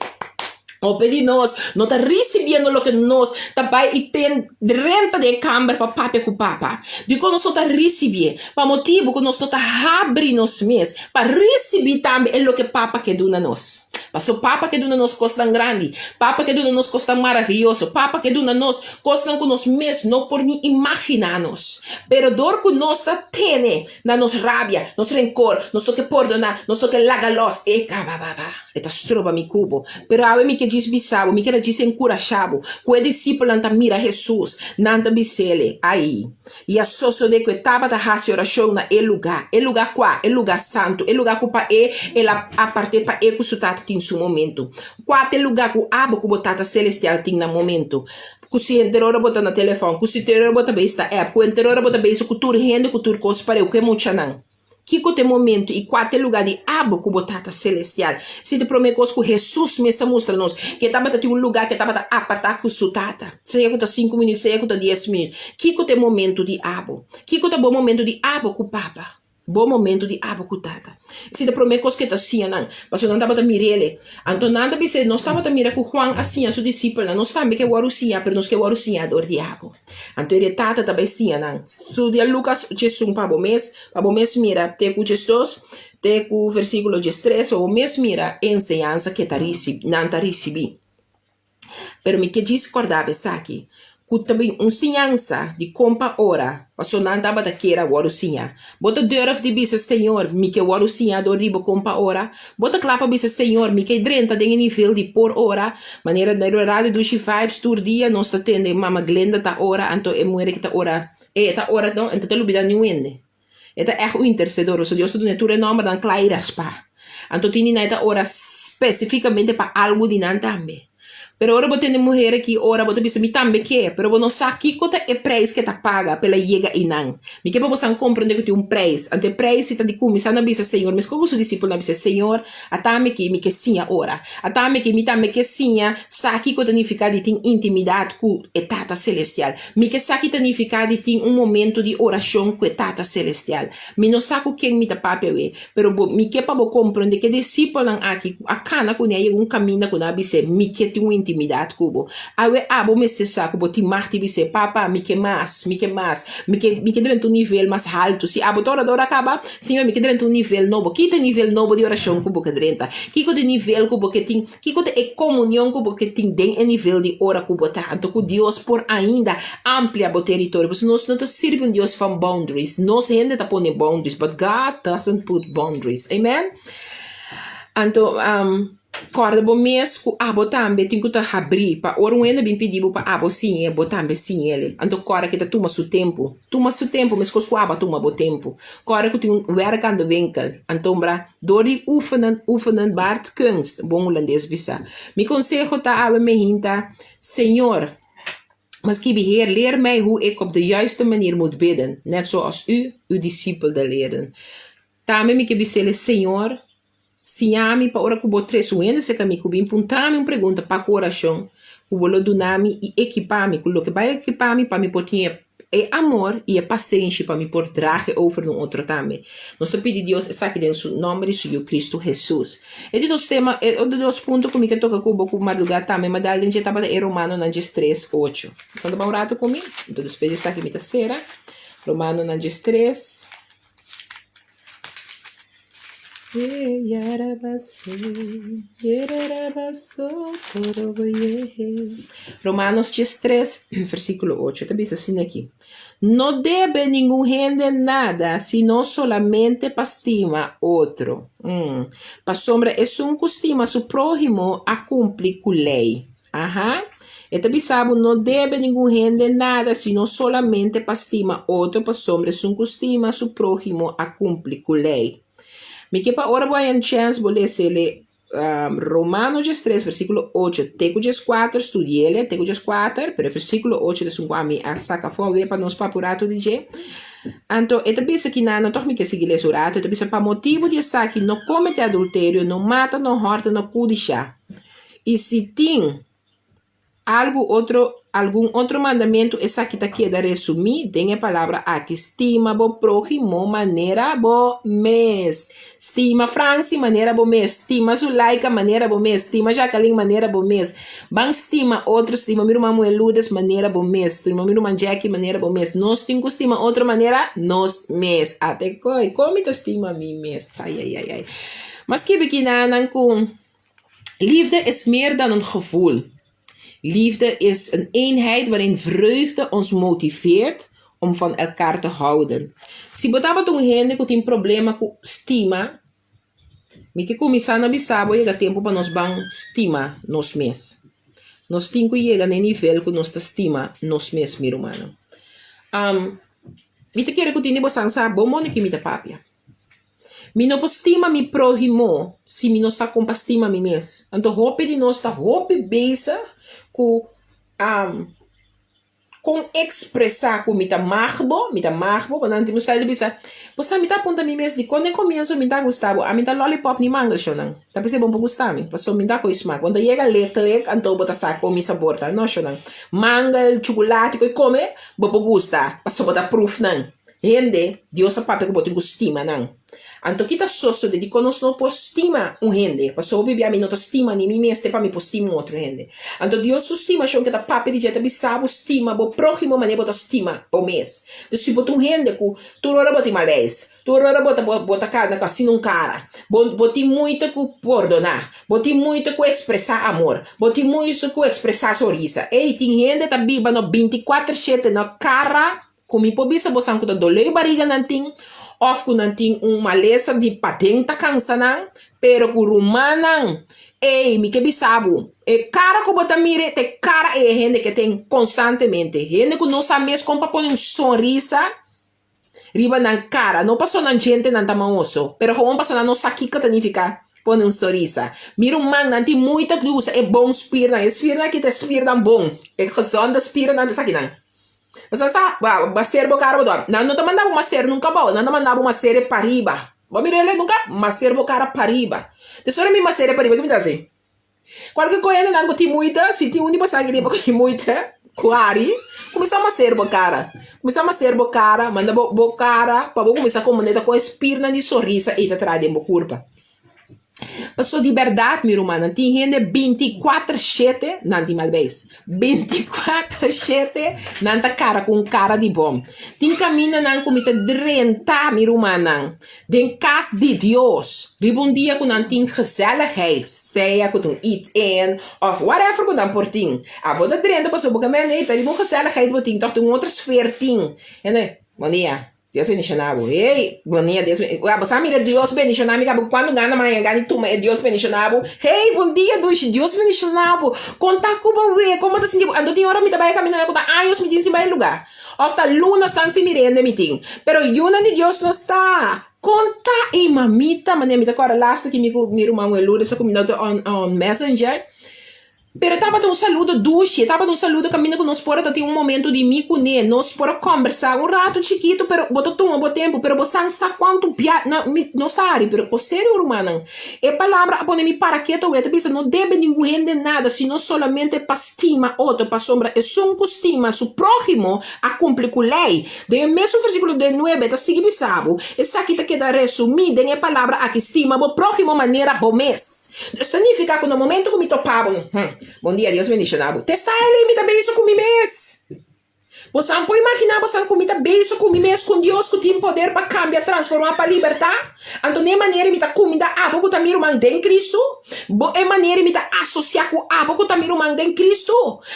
Hopi di nos no ta risibiendo loke nos ta bai i ten drenta den e kamber pa papia ku Papa. Dikon nos no ta risibié? Pa motibu ku nos no ta habri nos mes pa risibí tambe e loke Papa ke duna nos. Pasobra Papa ke duna nos kosnan grandi, Papa ke duna nos kosnan maravioso, Papa ke duna nos kosnan ku nos mes no por ni imaginá nos. Pero dor ku nos ta tene na nos rabia, nos renkor, nos no ke pordoná, nos no ke laga lòs, e kabababa, e ta stroba mi ku bo. Pero awe mi ke djis bisa bo, mi keda djis enkurashá bo, ku e disipelnan ta mira Hesus, nan ta bis'El, Ai! I a sosodé ku e tabata hasi orashon na e lugá, e lugá kua? E lugá santu, e lugá ku pa e el a apart'é pa e ku su Tata tin su momentu. Kua ta e lugá ku abo ku bo Tata Selestial tin na momentu? Ku si henter ora bo ta na telefòn, ku si henter ora bo ta bes ta app, ku henter ora bo ta bes ku tur hende, ku tur kos pareu, ku e muchanan. Kiko ta e momentu i kua ta e lugá di abo ku bo Tata Selestial? Esei ta e promé kos ku Hesus mes a mustra nos, ku e tabata tin un lugá ku e tabata apartá ku su Tata. Sea ku ta sinku minüt, sea ku ta dies minüt. Kiko ta e momentu di abo? Kiko ta bo momentu di abo ku Papa? Bo momento di abo ku Tata. Esei ta promé kos ku e ta siña nan, pasobra nan tabata mir'el. Anto nan ta bis'é, Nos tabata mira ku Juan a siña su disipelnan, nos tambe ke wòrdu siña, pero nos ke wòrdu siña dor di abo. Anto e Tata ta bai siña nan. Studia Lukas diesun pa bo mes, pa bo mes mira te ku diesdos, te ku versíkulo diestres, pa bo mes mira e enseñansa ku e ta risibí, nan ta risibí. Pero mi ke djis kòrda bo esaki, ku ta bin un siñansa di kon pa ora, pasobra nan tabata kier a wòrdu siña. Bo ta durf di bisa, Señor, mi ke wòrdu siña dor di bo kon pa ora? Bo ta kla pa bisa, Señor, mi ke drenta den e nivel di por ora? Manera den Radio Dushi Vibes tur dia nos ta tende Mama Glenda ta ora, anto e muher aki ta ora, e ta ora no, e ta lubida niun hende. E ta ègt un intersedor, pasobra Dios ta duna e tur e nòmbernan kla i raspá. Anto tin di nan e ta ora spesifikamente pa algu di nan tambe. Pero ora bo tende muher aki ora bo ta bisa mi tambe ke, pero bo no sa kiko ta e prijs ke ta paga pa el a yega einan. Mi ke pa bosan komprende ku tin un prijs, anto e prijs si ta di kuminsá na bisa Señor, meskos ku su disipelnan a bisa, Señor, ata mi aki, mi ke siña ora. Ata mi aki, mi tambe ke siña sa kiko ta nifiká di tin intimidat ku e Tata Selestial. Mi ke sa ki ta nifiká di tin un momento di orashon ku e Tata Selestial. Mi no sa ku ken mi ta papia awe, pero bo, mi ke pa bo komprende ku e disipelnan aki ku a kana kuné a yega un kaminda ku nan a bis'é, Mi ke tin un intimidat ku bo. Awe abo mester sa ku bo tin mag di bis'é, Papa, mi ke mas, mi ke mas, mi ke, mi ke drenta un nivel mas haltu. Si abo ta orador a kaba, Señor, mi ke drenta un nivel nobo. Ki ta e nivel nobo di orashon ku bo ke drenta? Kiko ta e nivel ku bo ke tin? Kiko ta e komunion ku bo ke tin den e nivel di ora ku bo ta? Anto ku Dios por ainda amplia bo teritorio. Pasobra nos no ta sirbi un Dios van boundaries. Nos hende ta pone boundaries, but God doesn't put boundaries. Amen? Anto, kòrda bo mes ku abo tambe tin ku ta habrí pa ora un hende bin pidi bo pa abo siñ'é, bo tambe siñ'el. Anto kòrda ke ta tuma su tempu. Tuma su tempu meskos ku abo a tuma bo tempu. Kòrda ku tin un wèrk aan de winkel. Anto, bra, dor di oefenen, oefenen baart kunst, bon hulandes bisa. Mi konseho ta awe mehinta, Señor, Ma skibi, Heer, leer mij hoe ik op de juiste manier moet bidden, net zoals U uw discipelden leerden. Tambe mi ke bis'el, Señor, siña mi pa ora ku Bo trese un hende serka mi ku bin puntra mi un pregunta pa ku orashon, ku Bo lo duna mi i ekipá mi ku loke bai ekipá mi pa mi por tin e E amor i e pasenshi pa mi por draha e over na un otro tambe. Nos ta pidi Dios esaki den su nomber di su Yu Cristo Jesus. E di dos tema, e otro dos punto ku mi ke toka ku bo ku madruga tambe ma dal den dje tabata e Romanonan diestres ocho. Boso ta bai un rato ku mi? Anto despues di esaki mi ta sera. Romanonan diestres. Romanos diestres, versíkulo ocho, ta bisa asina aki, No debe ningun hende nada, sino solamente pa stima otro. Pasobra esun ku stima su próhimo a kumpli ku lei. Aha. E ta bisa bo no debe ningun hende nada sino solamente pa stima otro pasobra esun ku stima su próhimo a kumpli ku lei. Mi ke pa ora bo haña un chèns bo lesa e Romano diestres versíkulo ocho te ku dieskuater, studi'el te ku dieskuater, pero e versíkulo ocho ta esun ku ami a saka afó awe pa nos papia un ratu di dje. Anto e ta bisa kinan, tòg mi ke sigui lesa un ratu, e ta bisa pa motibu di esaki no komete adulterio, no mata, no hòrta, no kudishá. I si tin algu otro, algun otro mandamentu, esaki ta keda resumí den e palabra aki, Stima bo próhimo manera bo mes. Stima Franci manera bo mes, stima Zulaika manera bo mes, stima Jacqueline manera bo mes. Ban stima otro, stima mi ruman muhé Lourdes manera bo mes, stima mi ruman Jackie manera bo mes. Nos tin ku stima otro manera nos mes. Ate koe, kon mi ta stima mi mes? Ai, ai, ai, ai. Mas kibi kinanan ku. Liefde is meer dan een gevoel. Liefde is een eenheid waarin vreugde ons motiveert om van elkaar te houden. Si bo tabata un hende ku tin problema ku stima, mi ke kuminsá na bisa bo yega tempu pa nos ban stima nos mes. Nos tin ku yega na e nivel ku nos ta stima nos mes, mi rumannan. Mi ta kere ku tin di bosan sa bon bon di ki mi ta papia. Mi no por stima mi próhimo si mi no sa kon pa stima mi mes. Anto hopi di nos ta hopi bezig ku kon ekspresá ku mi ta mag bo, mi ta mag bo, nan tin un style di bisa, bo sa mi ta puntra mi mes dikon den komienso mi ta gusta bo, ami ta lòlipòp ni mangel shownan, ta p'esei bo no por gusta mi, pasobra mi ta koe smak, bo ta yega lek lek anto bo ta sa kon mi sabor ta, no shownan, mangel, chukulati koe kome bo por gusta pasobra bo ta pruf nan. Hende, Dios a papia ku bo tin ku stima nan. Anto ki ta sosode dikon nos no por stima un hende? Pasobra hopi bia mi no ta stima ni mi mes te pa mi por stima un otro hende. Anto Dios su stimashon ke ta papia di dje ta bisa bo stima bo próhimo manera bo ta stima bo mes. Dus si bo ta un hende ku tur ora bo tin malais, tur ora bo ta bo ta kana ku asina un kara, bo bo tin moito ku pordoná, bo tin moito ku ekspresá amor, bo tin moito ku ekspresá sonrisa. Ey, tin hende ta biba no binti kuater shete no kara Ku mi por bisa bosan ku ta dolé bariga nan tin òf ku nan tin un malesa di paden ta kansa nan, pero ku rumannan, ey, mi ke bisa bo, e kara ku bo ta mira ta e kara e hende ke ten konstantemente. Hende ku no sa mes kon pa pone un sonrisa riba nan kara, no pasobra nan djentenan ta maoso, pero gewoon pasobra nan no sa kiko ta nifiká. Pone un sonrisa. Mi ruman nan tin muita ku usa e bon spiernan. E spiernan aki ta e spiernan bon. E gezonde spiernan ta esakinan. Bo sa sa, bo a ser bo kara bo dor. Nan no ta manda bo maser nunka abou, nan ta manda bo maser e pariba. Bo a mira elei nunka? Maser bo kara pariba. Te ora mi maser e pariba, ke mi ta hasi? Kualke ku hendenan ku tin muita, si tin un di boso aki riba ku tin muita, ku hari, kuminsá maser bo kara. Kuminsá maser bo kara, manda bo bo kara pa bo kuminsá komuneta ku e spirnan di sonrisa ei ta traha den bo kurpa. Paso di bèrdat mi rumannan, tin hende binti kuater shete nan tin mal beis. Binti kuater shete nan ta kara ku un kara di bòm. Tin kamindanan ku mi ta drenta mi rumannan den kas di Dios riba un dia ku nan tin gezelligheid, sea ku ta un eat in òf whatever ku nan por tin. Abo ta drenta pasobra bo ke mende ei ta riba un gezelligheid bo tin tòg tin un otro sfeer tin. Hende, bon dia. Dios bendiciona bo. Hey, bon dia, Dios ben, Abo sa mira Dios bendiciona mi kaba cuando gana maña gana di tuma e Dios bendiciona bo. Hey, bon dia dushi, Dios bendiciona bo. Conta cu bo we, como ta sinti bo? Anto tin ora mi ta bay camina cu ta años mi tin sin bay lugar. Of ta lunas tan sin mira hende mi tin. Pero yunan di Dios no sta. Conta ey mamita, manera mi ta corda laatste ki mi cu mi ruman Lourdes a cuminda on on messenger. Pero e tabata un saludo dushi, e tabata un saludo kaminda ku nos por a ta tin un momento di mi kuné, nos por a kòmbersá un ratu chikitu, pero bo ta tuma bo tempu, pero bo san sa kuantu bia na mi nos ta hari, pero por serio rumannan, e palabra a pone mi para ketu awe, ta bisa no debe ningun hende nada sino solamente pa stima otro, pasobra esun ku stima su próhimo a kumpli ku lei. Den e mesun versíkulo den nuebe ta sigui bisa bo, esaki ta keda resumí den e palabra aki, stima bo próhimo manera bo mes. Dus ta nifiká ku na momento ku mi topa bo, hm, bon dia, Dios bendishoná bo. Te style ei mi ta beso ku mi mes. Bosan por imaginá bosan ku mi ta beso ku mi mes ku un Dios ku tin poder pa kambia, transformá, pa libertá? Anto n'e manera mi ta kumindá abo ku ta mi ruman den Kristu? Bo e manera mi ta asosiá ku abo ku ta mi ruman den Kristu?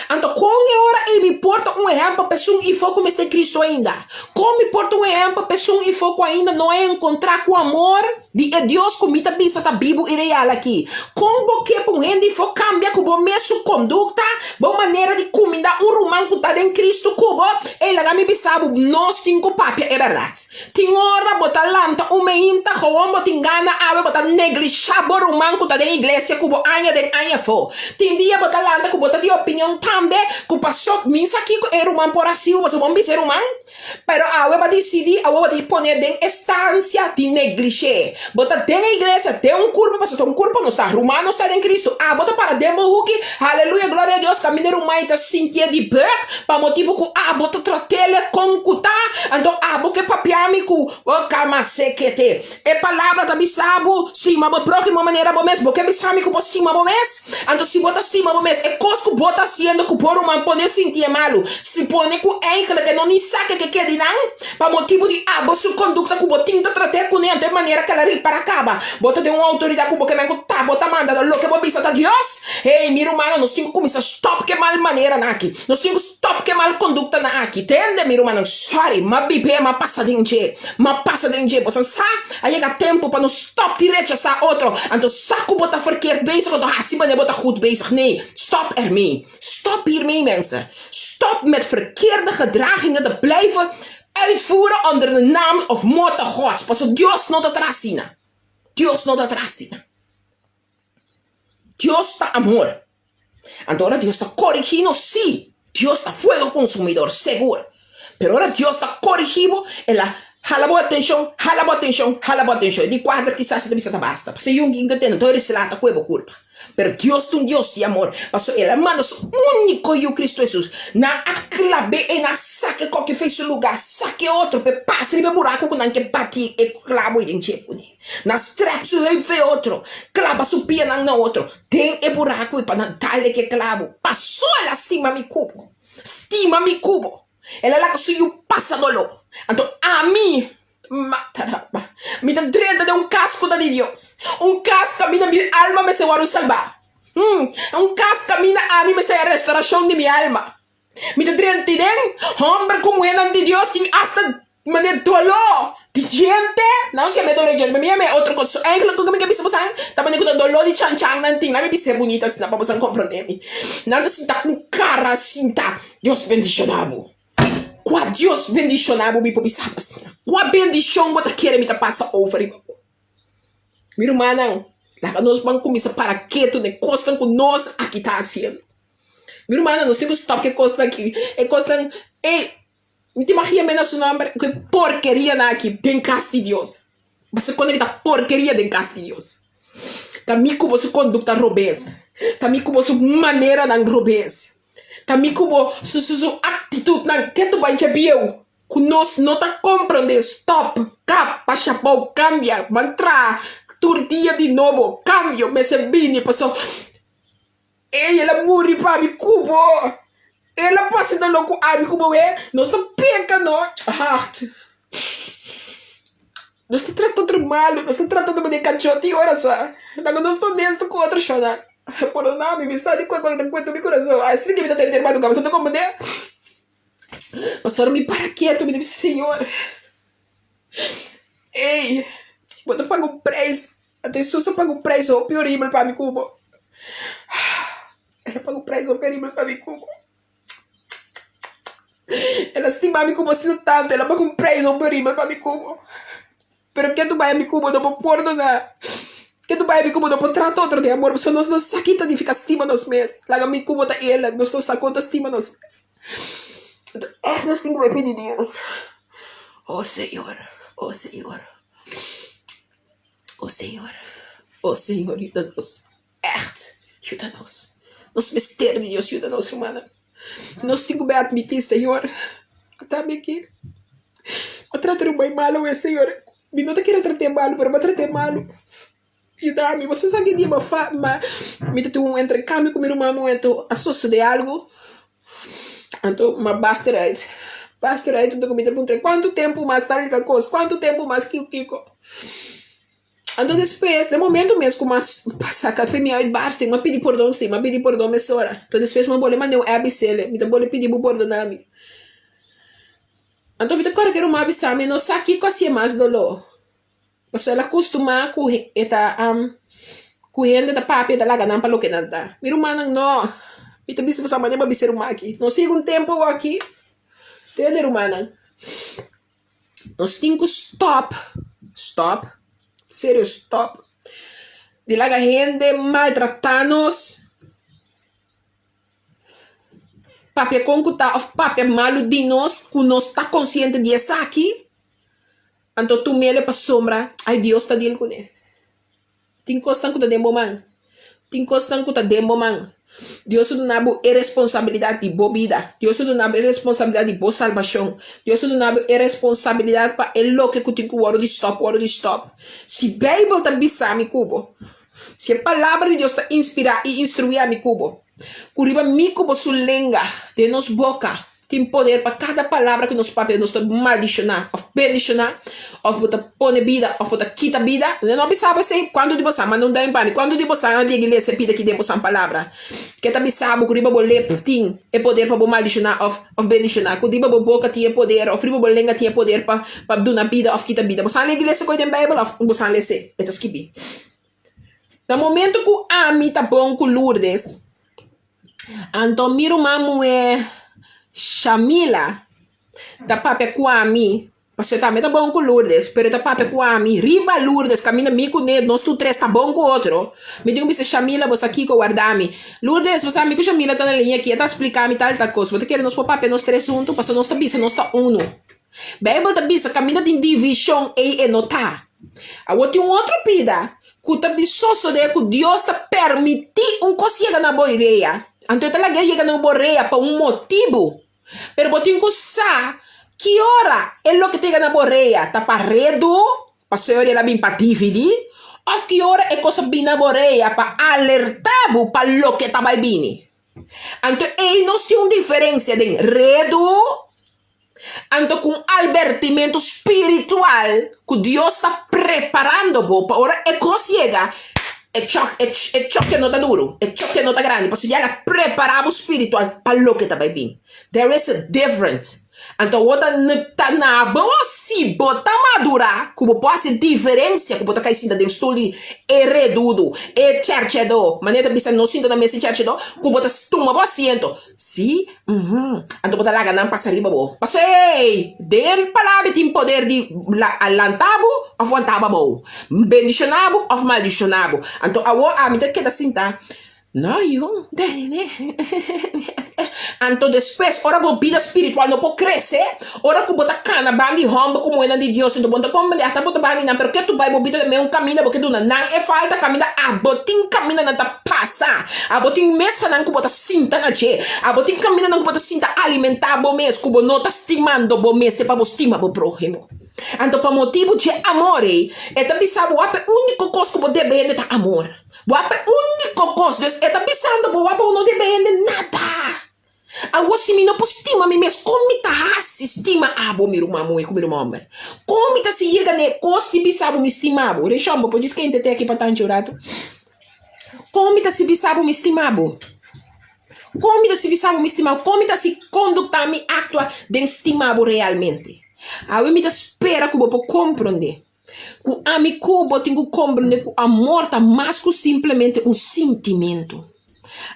Anto kon e ora ei mi por ta un ehèmpel pa esun ifó ku mester Kristu ainda? Kon mi por ta un ehèmpel pa esun ifó ku ainda no a enkontrá ku amor di e Dios ku mi ta bisa ta bibu i real aki? Kon bo ke pa un hende ifó kambia ku bo mes su kondukta, bo manera di kumindá un ruman ku ta den Kristu ku bo? Ei, laga mi bisa bo, nos tin ku papia e bèrdat. Tin ora bo ta lanta un meinta gewoon bo tin gana awe bo ta neglisha bo ruman ku ta den iglesia ku bo aña den aña afó. Tin dia bo ta lanta ku bo ta di opinion tambe ku paso mi sa kiko e ruman por hasi bo pasobra bo bisa e ruman pero awe bo a disidi awe bo ta pone den estancia di neglishe. Bo ta den e iglesia den un kurpo pasobra ta un kurpo nos ta ruman nos ta den Cristo abo ta para den bo huki haleluya gloria a Dios kaminda e ruman ta sintié di bek pa motibu ku abo ta tratele kon ku ta anto abo ke papia mi ku o kama sekete e palabra ta bisa bo stima bo próhimo manera bo mes bo ke bisa mi ku bo stima bo mes anto si bo ta stima bo mes e kos ku bo ta hasiendo ku bo ruman pone sintié malu si pone ku eigenlijk e no ni sa ke ke di nan. Pa motibu di abo su kondukta ku bo tin ta trat'é kuné anto e manera ku el a ripará kaba. Bo ta den un outoridat ku bo ke men ku ta bo ta manda ta loke bo bisa ta Dios. Hey, mi rumannan, nos tin ku kuminsá stòp ku e mal maneranan aki. Nos tin ku stòp ku e mal konduktanan aki. Tende, mi rumannan, sòri, m'a bib'é, m'a pasa den dje. M'a pasa den dje. Boso sa, a yega tempu pa nos stòp di rechasá otro. Anto sa ku bo ta verkeerd bezig, anto hasi manera bo ta goed bezig. Nee, stòp ermee. Stop hiermee mensen. Stop met verkeerde gedragingen te blijven uitvoeren onder de naam of motto Gods. Pasobra Dios no ta traha asina. Dios no ta traha asina. Dios ta amor. Anto ora Dios ta corigi nos, sí, Dios ta fuego consumidor, segur. Pero ora Dios ta corigi bo, el a hala bo atencion, hala bo atencion, hala bo atencion. E di cuater kisas e ta bisa ta basta. Pasobra yungi inga tene tur e slata cu e bo culpa. Pero Dios ta un Dios di amor, pasobra el a manda su único Yu Cristo Hesus. Nan a clab'é i nan a saka e koki fei su lugar, saka e otro p'e pasa riba e buraco cu nan ke bati e clabo ei den dje kuné. Nan a strek su heup fei otro, claba su pianan na otro den e buraco ei pa nan dal e ke clabo. Paso el a stima mi cu bo, stima mi cu bo. El a laga su yu pasa doló. Anto ami, mataraba, mi ta drenta den un kas ku ta di Dios, un kas kaminda mi alma mester wòrdu salbá, hm, un kas kaminda ami mester haña restorashon di mi alma. Mi ta drenta den, hòmber ku muhénan di Dios tin asta manera doló di djente, nan si a mi doló di djente, pero mi a mi otro kos. So eigenlijk ku mi ke bisa bosan ta manera ku ta doló di chanchan nan tin, nan mi bisa e bunita asina pa bosan komprondé mi. Nan ta sinta ku kara sinta. Dios bendishoná bo. Kua Dios bendishoná bo mi por bisa bo asina. Kua bendishon bo ta kere mi ta pasa over riba bo. Mi rumannan, Laga nos ban kuminsá para ketu na e kosnan ku nos aki ta hasiendo. Mi rumannan, nos tin ku stòp ku e kosnan aki, e kosnan, ey, mi ta imaginá mi na su nòmber, ku e porkerianan aki den kas di Dios. Bo konekta porkeria den kas di Dios. Ta mi ku bo su kondukta robes. Ta mi ku bo su maneranan robes. Ta mi ku bo su su su aktitutnan ketu bai dje bieu ku nos no ta komprondé. Stòp, kap, basha bou, kambia, ban traha tur dia di nobo. Kambio mester bini pasobra ey el a muri pa mi ku bo. El a pasa doló ku ami ku bo e. Nos ta peka no. Hart. Nos ta trata otro malu, nos ta trata otro manera kachó tin ora sa. Laga nos ta honesto ku otro shona. Pordona mi, mi sa di kue ku ta kuenta mi kurason. Asina ke mi ta tende hermano Gabo, sa ta komprende? Pasobra mi para ketu, mi ta bisa, Señor, ey, bo ta paga un preis. Anto Hesus a paga un preis hopi horibel pa mi ku bo. El a paga un preis hopi horibel pa mi ku bo. El a stima mi ku bo asina tantu, el a paga un preis hopi horibel pa mi ku bo. Pero ke tu bai mi ku bo no por pordoná. Ke tu bai mi ku bo no por trata otro den amor, pasobra nos no sa ki ta nifiká stima nos mes. Laga mi ku bo ta eerlijk, nos no sa kon ta stima nos mes. Anto ègt nos tin ku bai pidi Dios, Oh Señor, oh Señor, oh Señor, oh Señor yuda nos. Ègt, yuda nos. Nos mester di Dios yuda nos, rumannan. Nos tin ku bai atmití, Señor, ata mi aki. Mi a trata di un bai malu awe, Señor. Mi no ta kere trat'é malu, pero mi a trat'é malu. Yuda mi. Bo sa ki dia mi a fa, mi ta tin un entrecambio ku mi ruman momento a sosodé algu. Anto mi a basta eruit. Basta eruit, anto ku mi ta puntra, kuantu tempu mas tal i tal kos? Kuantu tempu mas kiko kiko? Anto despues, den momento mes ku mas saka fe mi uitbarsting, m'a pidi pordon si, m'a pidi pordon mesora. Anto despues m'a bole manda un app bisele, mi ta bole pidi bo pordona mi. Anto mi ta kòrda ku e ruman a bisa mi, no sa kiko hasié mas doló. Pasobra el a kustumá ku e ta ku hende ta papia e ta laga nan pa loke nan ta. Mi rumannan, no! Mi ta bisa boso manera bo a bisa e ruman aki. Nos yega un tempu awor aki, tende rumannan. Nos tin ku stòp, stòp, serio stòp di laga hende maltratá nos, papia kon ku ta òf papia malu di nos ku nos ta konsiente di esaki, anto tum'el pasobra ay Dios ta dil kuné. Tin kosnan ku ta den bo man. Tin kosnan ku ta den bo man. Dios a duna bo e responsabilidat di bo bida. Dios a duna bo e responsabilidat di bo salbashon. Dios a duna bo e responsabilidat pa e loke ku tin ku wòrdu di stòp, wòrdu di stòp. Si Beibel ta bisa mi ku bo, si e Palabra di Dios ta inspirá i instruí ami ku bo, ku riba mi ku bo su lenga den nos boka, Tin poder pa kada palabra ku nos papia nos ta maldishoná òf bendishoná, òf bo ta pone bida òf bo ta kita bida. No no bisa bo esei? Kuantu di bosan manda un duim pa mi? Kuantu di bosan a yega iglesia pidi aki den bosan palabra? Ke ta bisa bo ku riba bo lep tin e poder pa bo maldishoná òf òf bendishoná? Ku riba bo boka tin e poder òf riba bo lenga tin e poder pa pa duna bida òf kita bida? Bosan a lei iglesia koe den Beibel òf bosan a lese? E ta skibí. Na momento ku ami ta bon ku Lourdes. Anto mi ruman muhé Shamila ta papia ku ami, pasobra e tambe ta bon ku Lourdes, pero e ta papia ku ami riba Lourdes kaminda mi ku ne nos tur tres ta bon ku otro. Mi tin ku bisa Shamila bo sa kiko warda mi. Lourdes bo sa mi ku Shamila ta na liña aki e ta splika mi tal tal kos bo ta kere nos por papia nos tres huntu pasobra nos ta bisa nos ta unu. Beibel ta bisa kaminda tin divishon ei e no ta. Awor tin un otro pida ku ta sosodé ku Dios ta permití un kos yega na bo rea. Anto e ta laga e yega na bo rea pa un motibu. Pero bo tin ku sa ki ora e loke ta yega na bo rea ta pa redu, pasobra el a bin pa dividí, òf ki ora e kos a bin na bo rea pa alertá bo pa loke ta bai bini. Anto ei nos tin un diferensia den redu Anto ku un albertimentu spiritual ku Dios ta preparando bo pa ora e kos yega, e chòk, e chòke no ta duru, e chòke no ta grandi, pasobra ya el a prepará bo spiritual pa loke ta bai bin. There is a difference. Anto awor ta ta na bo si bo ta madurá ku bo por hasi diferensia ku bo ta kai sinta den stul di e redudu, e chèrchèdó, manera ta bisa no sinta na mes di chèrchèdó, ku bo ta tuma bo asiento. Sí, uhum. Anto bo ta laga nan pasa riba bo. Paso ey, den palabra tin poder di lanta bo òf wanta bo abou, bendishoná bo òf maldishoná bo. Anto awor ami ta keda sinta. No yu, Anto despues, ora bo bida spiritual no por krese, ora ku bo ta kana ban di hòmber ku muhénan di Dios, anto bo no ta komprendé hasta bo ta ban di nan, pero ke tu bai bo bida ta meun kaminda bo ke duna nan e falta kaminda, abo tin kamindanan ta pasa, abo tin mesanan ku bo ta sinta na dje, abo tin kamindanan ku bo ta sinta alimentá bo mes, ku bo no ta stimando bo mes te pa bo stima bo próhimo. Anto pa motibu dje amor ei, e ta bisa bo wak e úniko kos ku bo debe hende ta amor. Wak e úniko kos. Dus e ta bisando bo wak bo no debe hende nada. Awor si mi no por stima mi mes, kon mi ta hasi stima abo, mi ruman muhé ku mi ruman hòmber? Kon mi ta si yega na e kos di bisa bo mi stima bo? Reshon, bo por djis kente te aki pa tanchi un ratu? Kon mi ta si bisa bo mi stima bo? Kon mi ta si bisa bo mi stima bo? Kon mi ta si kondukta mi aktua den stima bo realmente? Awe mi ta spera ku bo por komprondé ku ami ku bo tin ku komprondé ku amor ta mas ku simplemente un sintimentu.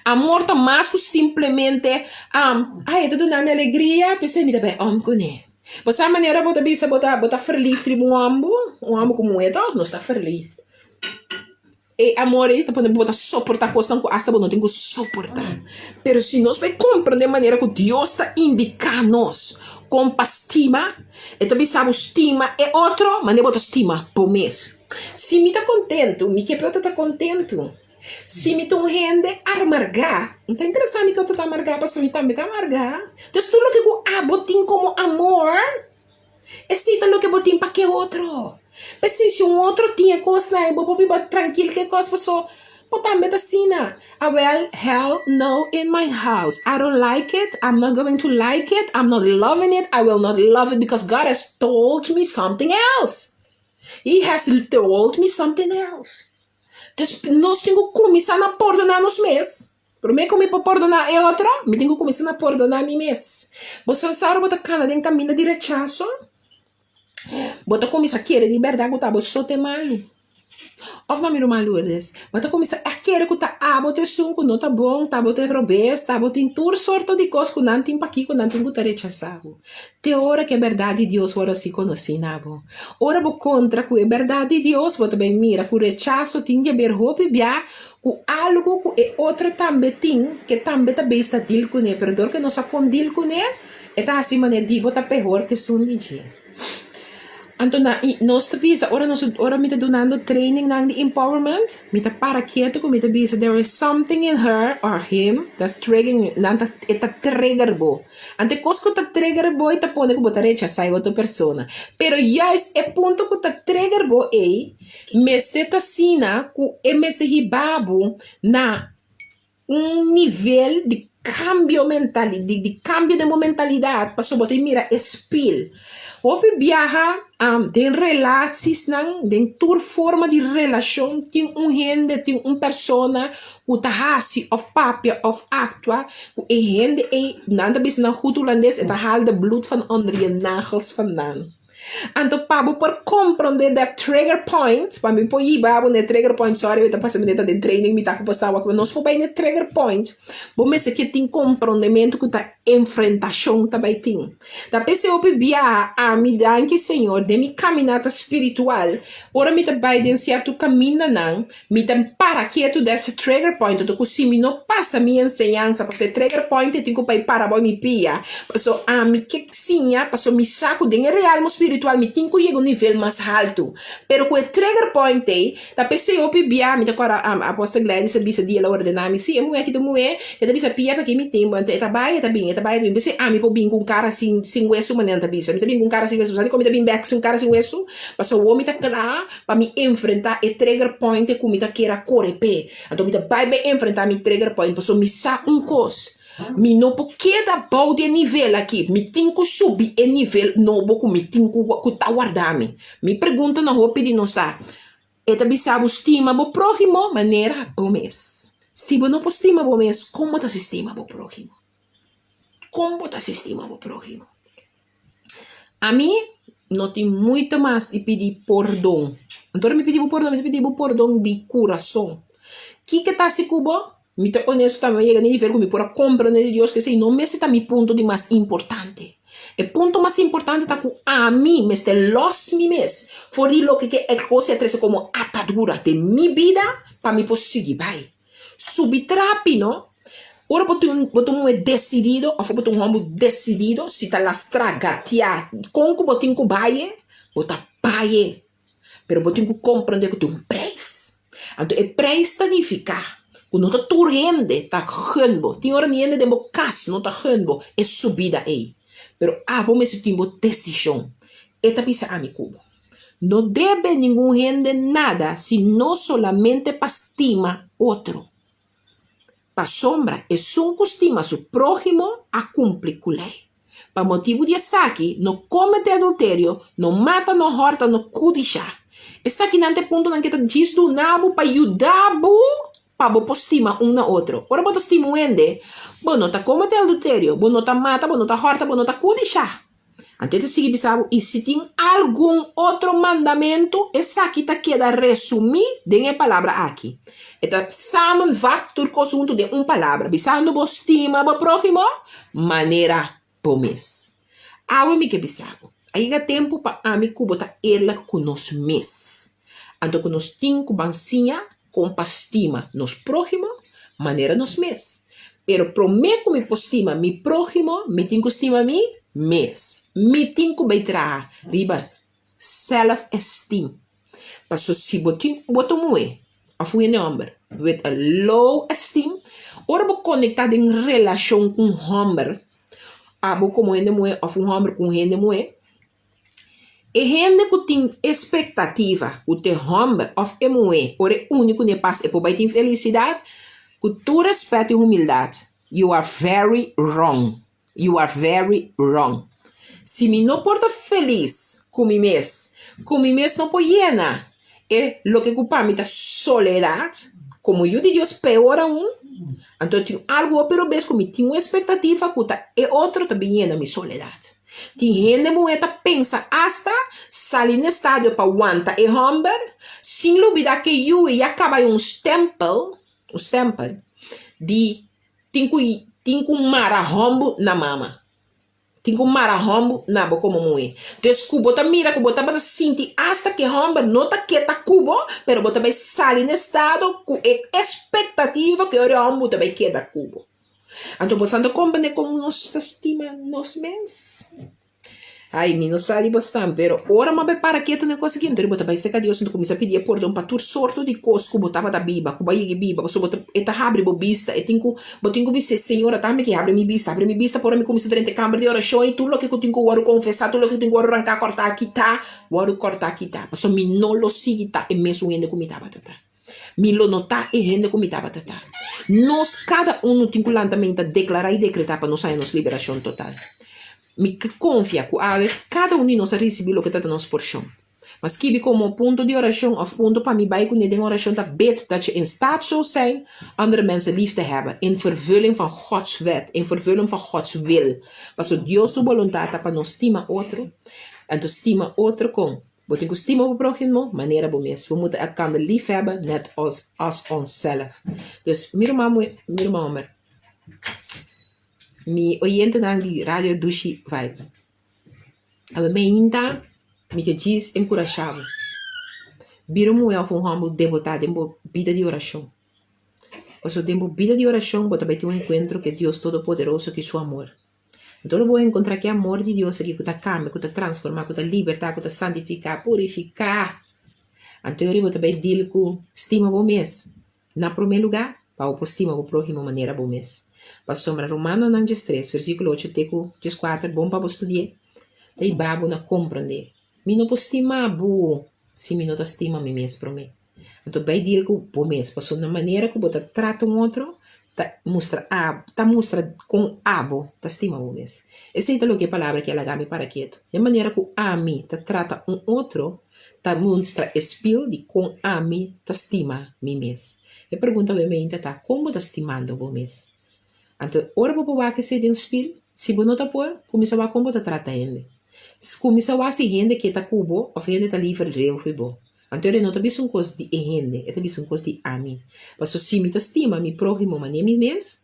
Amor ta mas ku simplemente, ai e ta duna mi alegria, p'esei mi ta bai om kuné. Bo sa manera bo ta bisa bo ta bo ta verliefd riba un hòmber? Un hòmber ku muhé tòg nos ta verliefd. E amor ei ta pone bo ta soportá kosnan ku asta bo no tin ku soportá. Pero si nos bai komprendé manera ku Dios ta indiká nos kon pa stima, e ta bisa bo stima e otro manera bo ta stima bo mes. Si mi ta kontentu, mi ke pa e otro ta kontentu. Si mi ta un hende amargá, no ta interesá mi ke otro ta amargá pasobra mi tambe ta amargá. Entonces tur loke ku abo tin komo amor, Esei ta loke bo tin pa ke otro. P'esei si un otro tin e kosnan ei bo por biba trankil ku e kos paso bo tambe ta asina. Awel, hell no in my house. I don't like it, I'm not going to like it, I'm not loving it, I will not love it because God has told me something else. He has told me something else. Dus nos tin ku kuminsá na pordoná nos mes. Promé ku mi por pordoná e otro, mi tin ku kuminsá na pordoná mi mes. Bo sa sa ora bo ta kana den kaminda di rechaso, bo ta kuminsá kere di bèrdat ku ta abo so ta e malu. Òf no mi ruman Lourdes? Bo ta kuminsá a kere ku ta abo ta esun ku no ta bon, ta abo ta e robes, ta abo tin tur sorto di kos ku nan tin pakiko nan tin ku ta rechasá bo. Te ora ku e bèrdat di Dios wòrdu hasi konosí na bo. Ora bo kontra ku e bèrdat di Dios, bo ta bai mira ku rechaso tin di aber hopi bia ku algu ku e otro tambe tin, ke tambe ta beis ta dil kuné, pero dor ke no sa kon dil kuné, e ta hasi manera di bo ta pehor ku esun di dje. Anto na i nos ta bisa ora nos ora mi ta dunando trainingnan di empowerment, mi ta para ketu ku mi ta bisa there is something in her or him that's triggering nan ta e ta trigger bo. Anto e kos ku ta trigger bo ei ta pone ku bo ta rechasá e otro persona. Pero juist e punto ku ta trigger bo ei mester ta asina ku e mester hiba bo na un nivel di kambio mental, di kambio den bo mentalidat pasobra bo ta mira e spil. Hopi biaha den relatisnan, den tur forma di relashon tin un hende, tin un persona ku ta hasi òf papia òf aktua ku e hende ei, nan ta bisa na goed Hulandes, e ta haal de bloed van onder je nagels vandaan. Anto pa bo por komprondé dat trigger point, pa mi por yiba bo na e trigger point, sorry mi ta pasa mi ta den training mi ta ku bo sta wak, nos por bai na e trigger point, bo mester ke tin komprondementu ku ta enfrentashon ta bai tin. Ta p'esei hopi biaha ami danki Señor den mi kaminata spiritual, ora mi ta bai den sierto kamindanan, Mi ta para ketu des e trigger point anto ku si mi no pasa mi enseñansa paso e trigger point e tin ku bai para bou mi pia paso ami ke siña paso mi sa ku den e realmo spiritual mi tin ku yega un nivel mas haltu pero ku e trigger point ei ta p'esei hopi bia mi ta kòrda apostel Gladys a bisa dia el a ordena mi si e muhé aki ta un muhé ke ta bisa pia p'aki mi tin anto e ta bai e ta bin e ta bai e ta bin p'esei ami por bin ku un kara sin sin wesu manera nan ta bisa mi ta bin ku un kara sin wesu bo sa dikon mi ta bin bèk sin un kara sin wesu paso awor mi ta kla Pa mi enfrentá e trigger point ku mi ta kere a kore p'e. Anto mi ta bai bai enfrentá mi trigger point pasobra mi sa un kos, mi no por keda bou di e nivel aki, mi tin ku subi e nivel nobo ku mi tin ku ku ta warda mi. Mi pregunta na hopi di nos ta, e ta bisa bo stima bo próhimo manera bo mes. Si bo no por stima bo mes, kon bo ta stima bo próhimo? Kon bo ta stima bo próhimo? Ami no tin mucho mas di pidi pordon. Anto ora mi pidi bo pordon, mi ta pidi bo pordon di kurason. Kiko ta hasi ku bo? Mi ta honesto tambe, mi a yega na e nivel ku mi por a komprende di Dios ku esei no mester ta mi punto di mas importante. E punto mas importante ta ku ami mester lòs mi mes for di loke ke e kos a trese komo atadura den mi bida pa mi por sigui bai. Subi trapi no. Ora bo tin bo ta un muhé desidido òf bo ta un hòmber desidido, si ta lastra, gatia, kon ku bo tin ku bai e, bo ta bai e. Pero bo tin ku komprendé ku tin un preis. Anto e preis ta nifiká ku no ta tur hende ta gun bo. Tin ora ni hende den bo kas no ta gun bo e subida ei. Pero abo mester tin bo desishon. E ta bisa ami ku bo, No debe ningun hende nada sino solamente pa stima otro. Pasobra esun ku stima su próhimo a kumpli ku lei. Pa motibu di esaki, no kometé adulterio, no mata, no hòrta, no kudishá. Esakinan ta e puntonan ku e ta djis duna bo pa yuda bo pa bo por stima un na otro. Ora bo ta stima un hende, bo no ta kometé adulterio, bo no ta mata, bo no ta hòrta, bo no ta kudishá. Anto e ta sigui bisa bo, I si tin algun otro mandamentu, esaki ta keda resumí den e palabra aki. E ta samenvat tur kos huntu den un palabra, bisando bo, Stima bo próhimo manera bo mes. Awe mi ke bisa bo, a yega tempu pa ami ku bo ta eerlijk ku nos mes. Anto ku nos tin ku ban siña Kon pa stima nos próhimo manera nos mes. Pero promé ku mi por stima mi próhimo, mi tin ku stima mi mes. Mi tin ku bai traha riba self-esteem. Pasobra si bo tin bo ta un muhé òf un hende hòmber with a low esteem, ora bo konektá den relashon ku un hòmber, abo komo hende muhé òf un hòmber ku un hende muhé, E hende ku tin espektativa ku t'e hòmber òf e muhé ora e uni kuné pas e por bai tin felisidat, ku tur rèspèt i humildat, you are very wrong, you are very wrong. Si mi no por ta felis ku mi mes, ku mi mes no por yena e loke ku pa mi ta soledat, komo yu di Dios peor aun, anto tin algu hopi robes ku mi tin un espektativa ku ta e otro ta bin yena mi soledat. Tin hende muhé ta pensa asta sali na estadio pa wanta e hòmber, sin lubidá ku e yu ya kaba un stèmpel, un stèmpel, di tin ku tin ku mara hòmbu na mama. Tin ku mara hòmbu na bo komo muhé. Dus ku bo ta mira ku bo tabata sinti asta ku e hòmber no ta ke ta ku bo, pero bo ta bai sali na estado ku e espektativa ku e ora e hòmbu ta bai keda ku bo. Anto bo sa ta komprende kon nos ta stima nos mes? Ai, mi no sa di bo stan, pero ora mi a bai para ketu na e kos aki, anto bo ta bai serka Dios, anto kuminsá pidi e pordon pa tur sorto di kos ku bo tabata biba, ku bo a yega biba, pasobra bo ta, e ta habri bo bista, e tin ku, bo tin ku bis'é, Señor, ata mi ke habri mi bista, habri mi bista pa ora mi kuminsá drenta e kamber di orashon i tur loke ku tin ku wòrdu konfesá, tur loke ku tin ku wòrdu ranká, kòrtá, kitá, wòrdu kòrtá, kitá, pasobra mi no lo sigui ta e mesun hende ku mi tabata ta. Mi lo no ta e hende ku mi tabata ta. Nos kada unu tin ku lanta menta deklará i dekretá pa nos haña nos liberashon total. Mi ke konfia ku awe kada un di nos a risibí loke ta ta nos porshon. Ma skibi komo punto di orashon òf punto pa mi bai kuné den orashon ta bid dat je in staat zult zijn andere mensen lief te hebben in vervulling van Gods wet, in vervulling van Gods wil. Pasobra Dios su boluntat ta pa nos stima otro, anto stima otro kon? Bo tin ku stima bo próhimo manera bo mes. Bo muta elkander lief hèbbe nèt as onsèlf. Dus mi ruman muhé, mi ruman hòmber, mi oyentenan di Radio Dushi Vibe, awe meinta mi ke djis enkurashá bo. Bira un muhé òf un hòmber debotá den bo bida di orashon. Pasobra den bo bida di orashon bo ta bai tin un enkuentro ku e Dios Todopoderoso ku su amor. Anto lo bo encontra ki amor di Dios aki cu ta cambia, cu ta transforma, cu ta liberta, cu ta santifica, purifica. Anto yori bo ta bay deal cu stima bo mes na prome lugar pa bo por stima bo prohimo manera bo mes. Pasobra Romanonan diestres versiculo ocho te cu diescuater bon pa bo studi'e ta hiba bo na comprende mi no por stima bo si mi no ta stima mi mes prome. Anto bai deal ku bo mes pasobra na manera ku bo ta trata un otro ta mustra abo ta mustra kon abo ta stima bo mes. Esei ta loke e palabra ke a laga mi para ketu. E manera ku ami ta trata un otro ta mustra e spil di kon ami ta stima mi mes. E pregunta bo meinta ta kon bo ta stimando bo mes? Anto ora bo por wak esei den spil, si bo no ta por, kuminsá wak kon bo ta trata hende. Kuminsá wak si hende ke ta ku bo òf hende ta liver reu fi bo. Anto e no ta bisa un kos di e hende, e ta bisa un kos di ami. Pasobra si mi ta stima mi próhimo manera mi mes,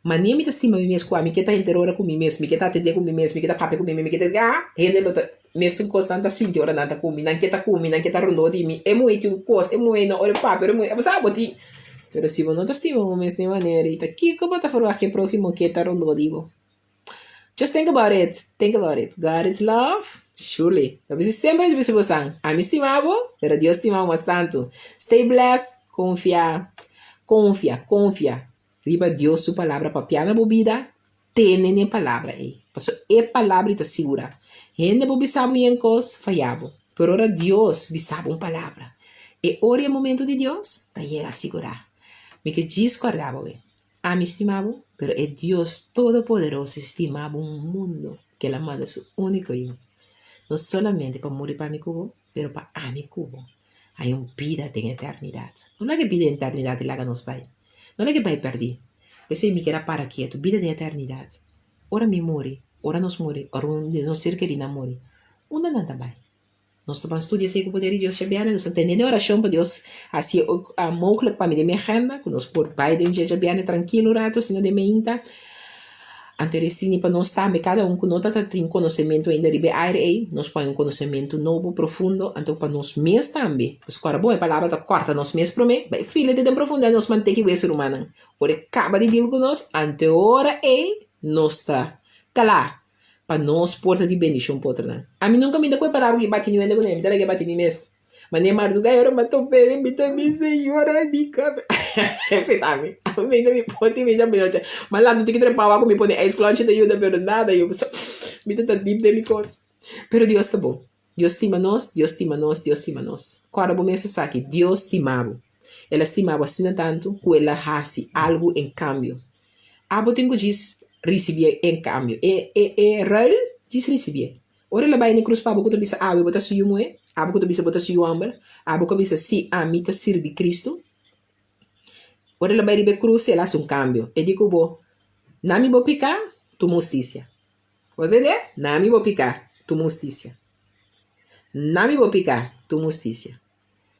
manera mi ta stima mi mes ku ami ke ta henter ora ku mi mes, mi ke ta atendé ku mi mes, mi ke ta papia ku mi mes, mi ke ta ah, hende lo ta mesun kos nan ta sinti ora nan ta ku mi, nan ke ta ku mi, nan ke ta rondó di mi, e muhé tin un kos, e muhé no ora e papia, ora e muhé, bo sa bo tin. Pero si bo no ta stima bo mes den manera ei, ta kiko bo ta ferwagt ku e próhimo ke ta rondó di bo? Just think about it, think about it, God is love, surely. Ta bisa semper ta bisa bosan, ami stima bo, pero Dios stima bo mas tantu. Stay blessed, konfia, konfia, konfia riba Dios su palabra papia na bo bida, tene n'e palabra ei, pasobra e palabra ei ta sigura. Hende por bisa bo yen kos, faya bo, pero ora Dios bisa bo un palabra, e ora i e momento di Dios ta yega sigura. Mi ke djis kòrda bo be. Ami stima bo, pero e Dios Todopoderoso stima bo un mundo ku el a manda su úniko Yu, no solamente pa muri pa mi ku bo, pero pa ami ku bo haña un bida den eternidat. No laga e bida den eternidat di laga nos bai. No laga e bai pèrdí. P'esei mi kier a para ketu, bida den eternidat. Ora mi muri, ora nos muri, ora un di nos ser kerí nan muri, unda nan ta bai? Nos ta ban studia esei ku poder di Dios djabièrnè. Nos ta tene den orashon pa Dios hasi e mogelijk pa mi den mi agenda ku nos por bai den dje djabièrnè trankil un ratu asina den meinta. Anto e sini pa nos tambe kada un ku no ta tin konosementu ainda riba e aire ei, nos por haña un konosementu nobo, profundo, anto pa nos mes tambe. Pasobra kòrda bon e palabra ta kòrta nos mes promé, bai fila te den profundidad nos mant'e ki wesu rumannan. Ora e kaba di deal ku nos, anto e ora ei nos ta kla. Pa nos por ta di bendishon pa otronan. Ami nunka mi ta ku e palabra ki bati niun hende kuné, mi ta laga e bati mi mes. Manera marduga e ora mi a top'é, mi ta bisa, Señor, ay mi kabe. Esei ta ami. Ami mi ta mi poti mi ta mi noche. Ma lanta tiki trepao aku mi pone ijsklonchi ta yuda pero nada yo mi ta ta dip den mi kos. Pero Dios ta bon. Dios stima nos, Dios stima nos, Dios stima nos. Kòrda bo mes esaki, Dios stima bo. El a stima bo asina tantu ku el a hasi algu en kambio. Abo tin ku djis risibié en kambio. E e e ruil, djis risibié. Ora el a bai na e krus pa abo ku ta bisa awe bo ta su yu muhé, abo ku ta bisa bo ta su yu hòmber, abo ku a bisa si ami ta sirbi Kristu. Ora el a bai riba e krus el a hasi un kambio. E di ku bo, Na mi bo piká, tuma hustisia. Bo tende? Na mi bo piká, tuma hustisia. Na mi bo piká, tuma hustisia.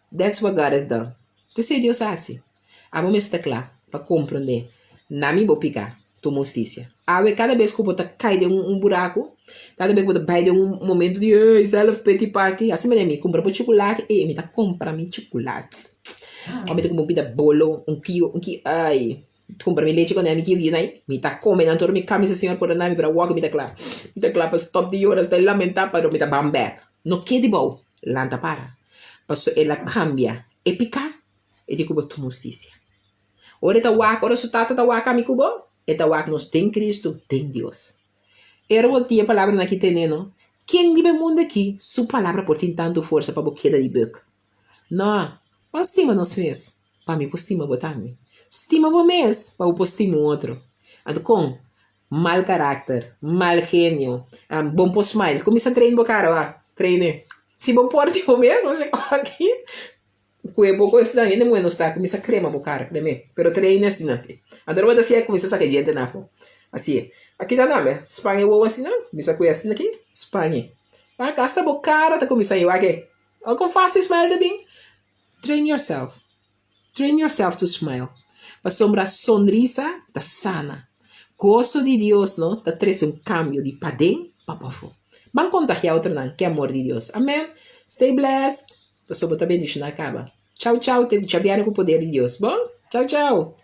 That's what God has done. T'esei Dios a hasi. Abo mester ta kla pa komprondé. Na mi bo piká, tuma hustisia. Awe kada bes ku bo ta kai den un buraku, kada bes ku bo ta bai den un momento di ey self pity party, hasi manera mi kumpra bo chukulati, ey mi ta kumpra mi chukulati. Òf mi ta kumpra un pida bolo, un kio, un kio, ay. Kumpra mi lechi kòne mi kiu gina ei, mi ta kome nan tur mi kamisa Señor por duna mi pero awor mi ta kla. Mi ta kla pa stòp di yora sta lamentá pero mi ta ban bèk. No keda dibou, lanta para. Paso el a kambia e piká, e di ku bo tuma hustisia. Ora e ta wak, ora su tata ta wak ami ku bo, e ta wak nos den Kristu, den Dios. Ora bo tin e palabranan aki tene no, ken riba e mundu aki su palabra por tin tantu forsa pa bo keda di bek? No, ban stima nos mes. Pa mi por stima bo tambe. Stima bo mes pa bo por stima un otro. Anto kon? Mal karakter, mal genio, bon por smile. Kuminsá train bo kara wak, train'e. Si bo por di bo mes, ose aki ku e bo kosnan hende muhé no sta, kuminsá krema bo kara, krem'e. Pero train'e asina. Anto ora bo ta hasié kuminsá saka e djentenan afó. Hasié. Aki ta tambe, span e wowo asina, kuminsá kue asina aki, span e. Wak asta bo kara ta kuminsá i wak e. Ora kon fásil smile ta bin? Train yourself. Train yourself to smile. Pasobra sonrisa ta sana. Goso di Dios no ta trese un kambio di paden pa pafó. Ban kontagiá otronan ku e amor di Dios. Amen. Stay blessed. Pasobra bo ta bendishoná kaba. Chau chau te ku djabièrnè ku poder di Dios. Bon? Chau chau.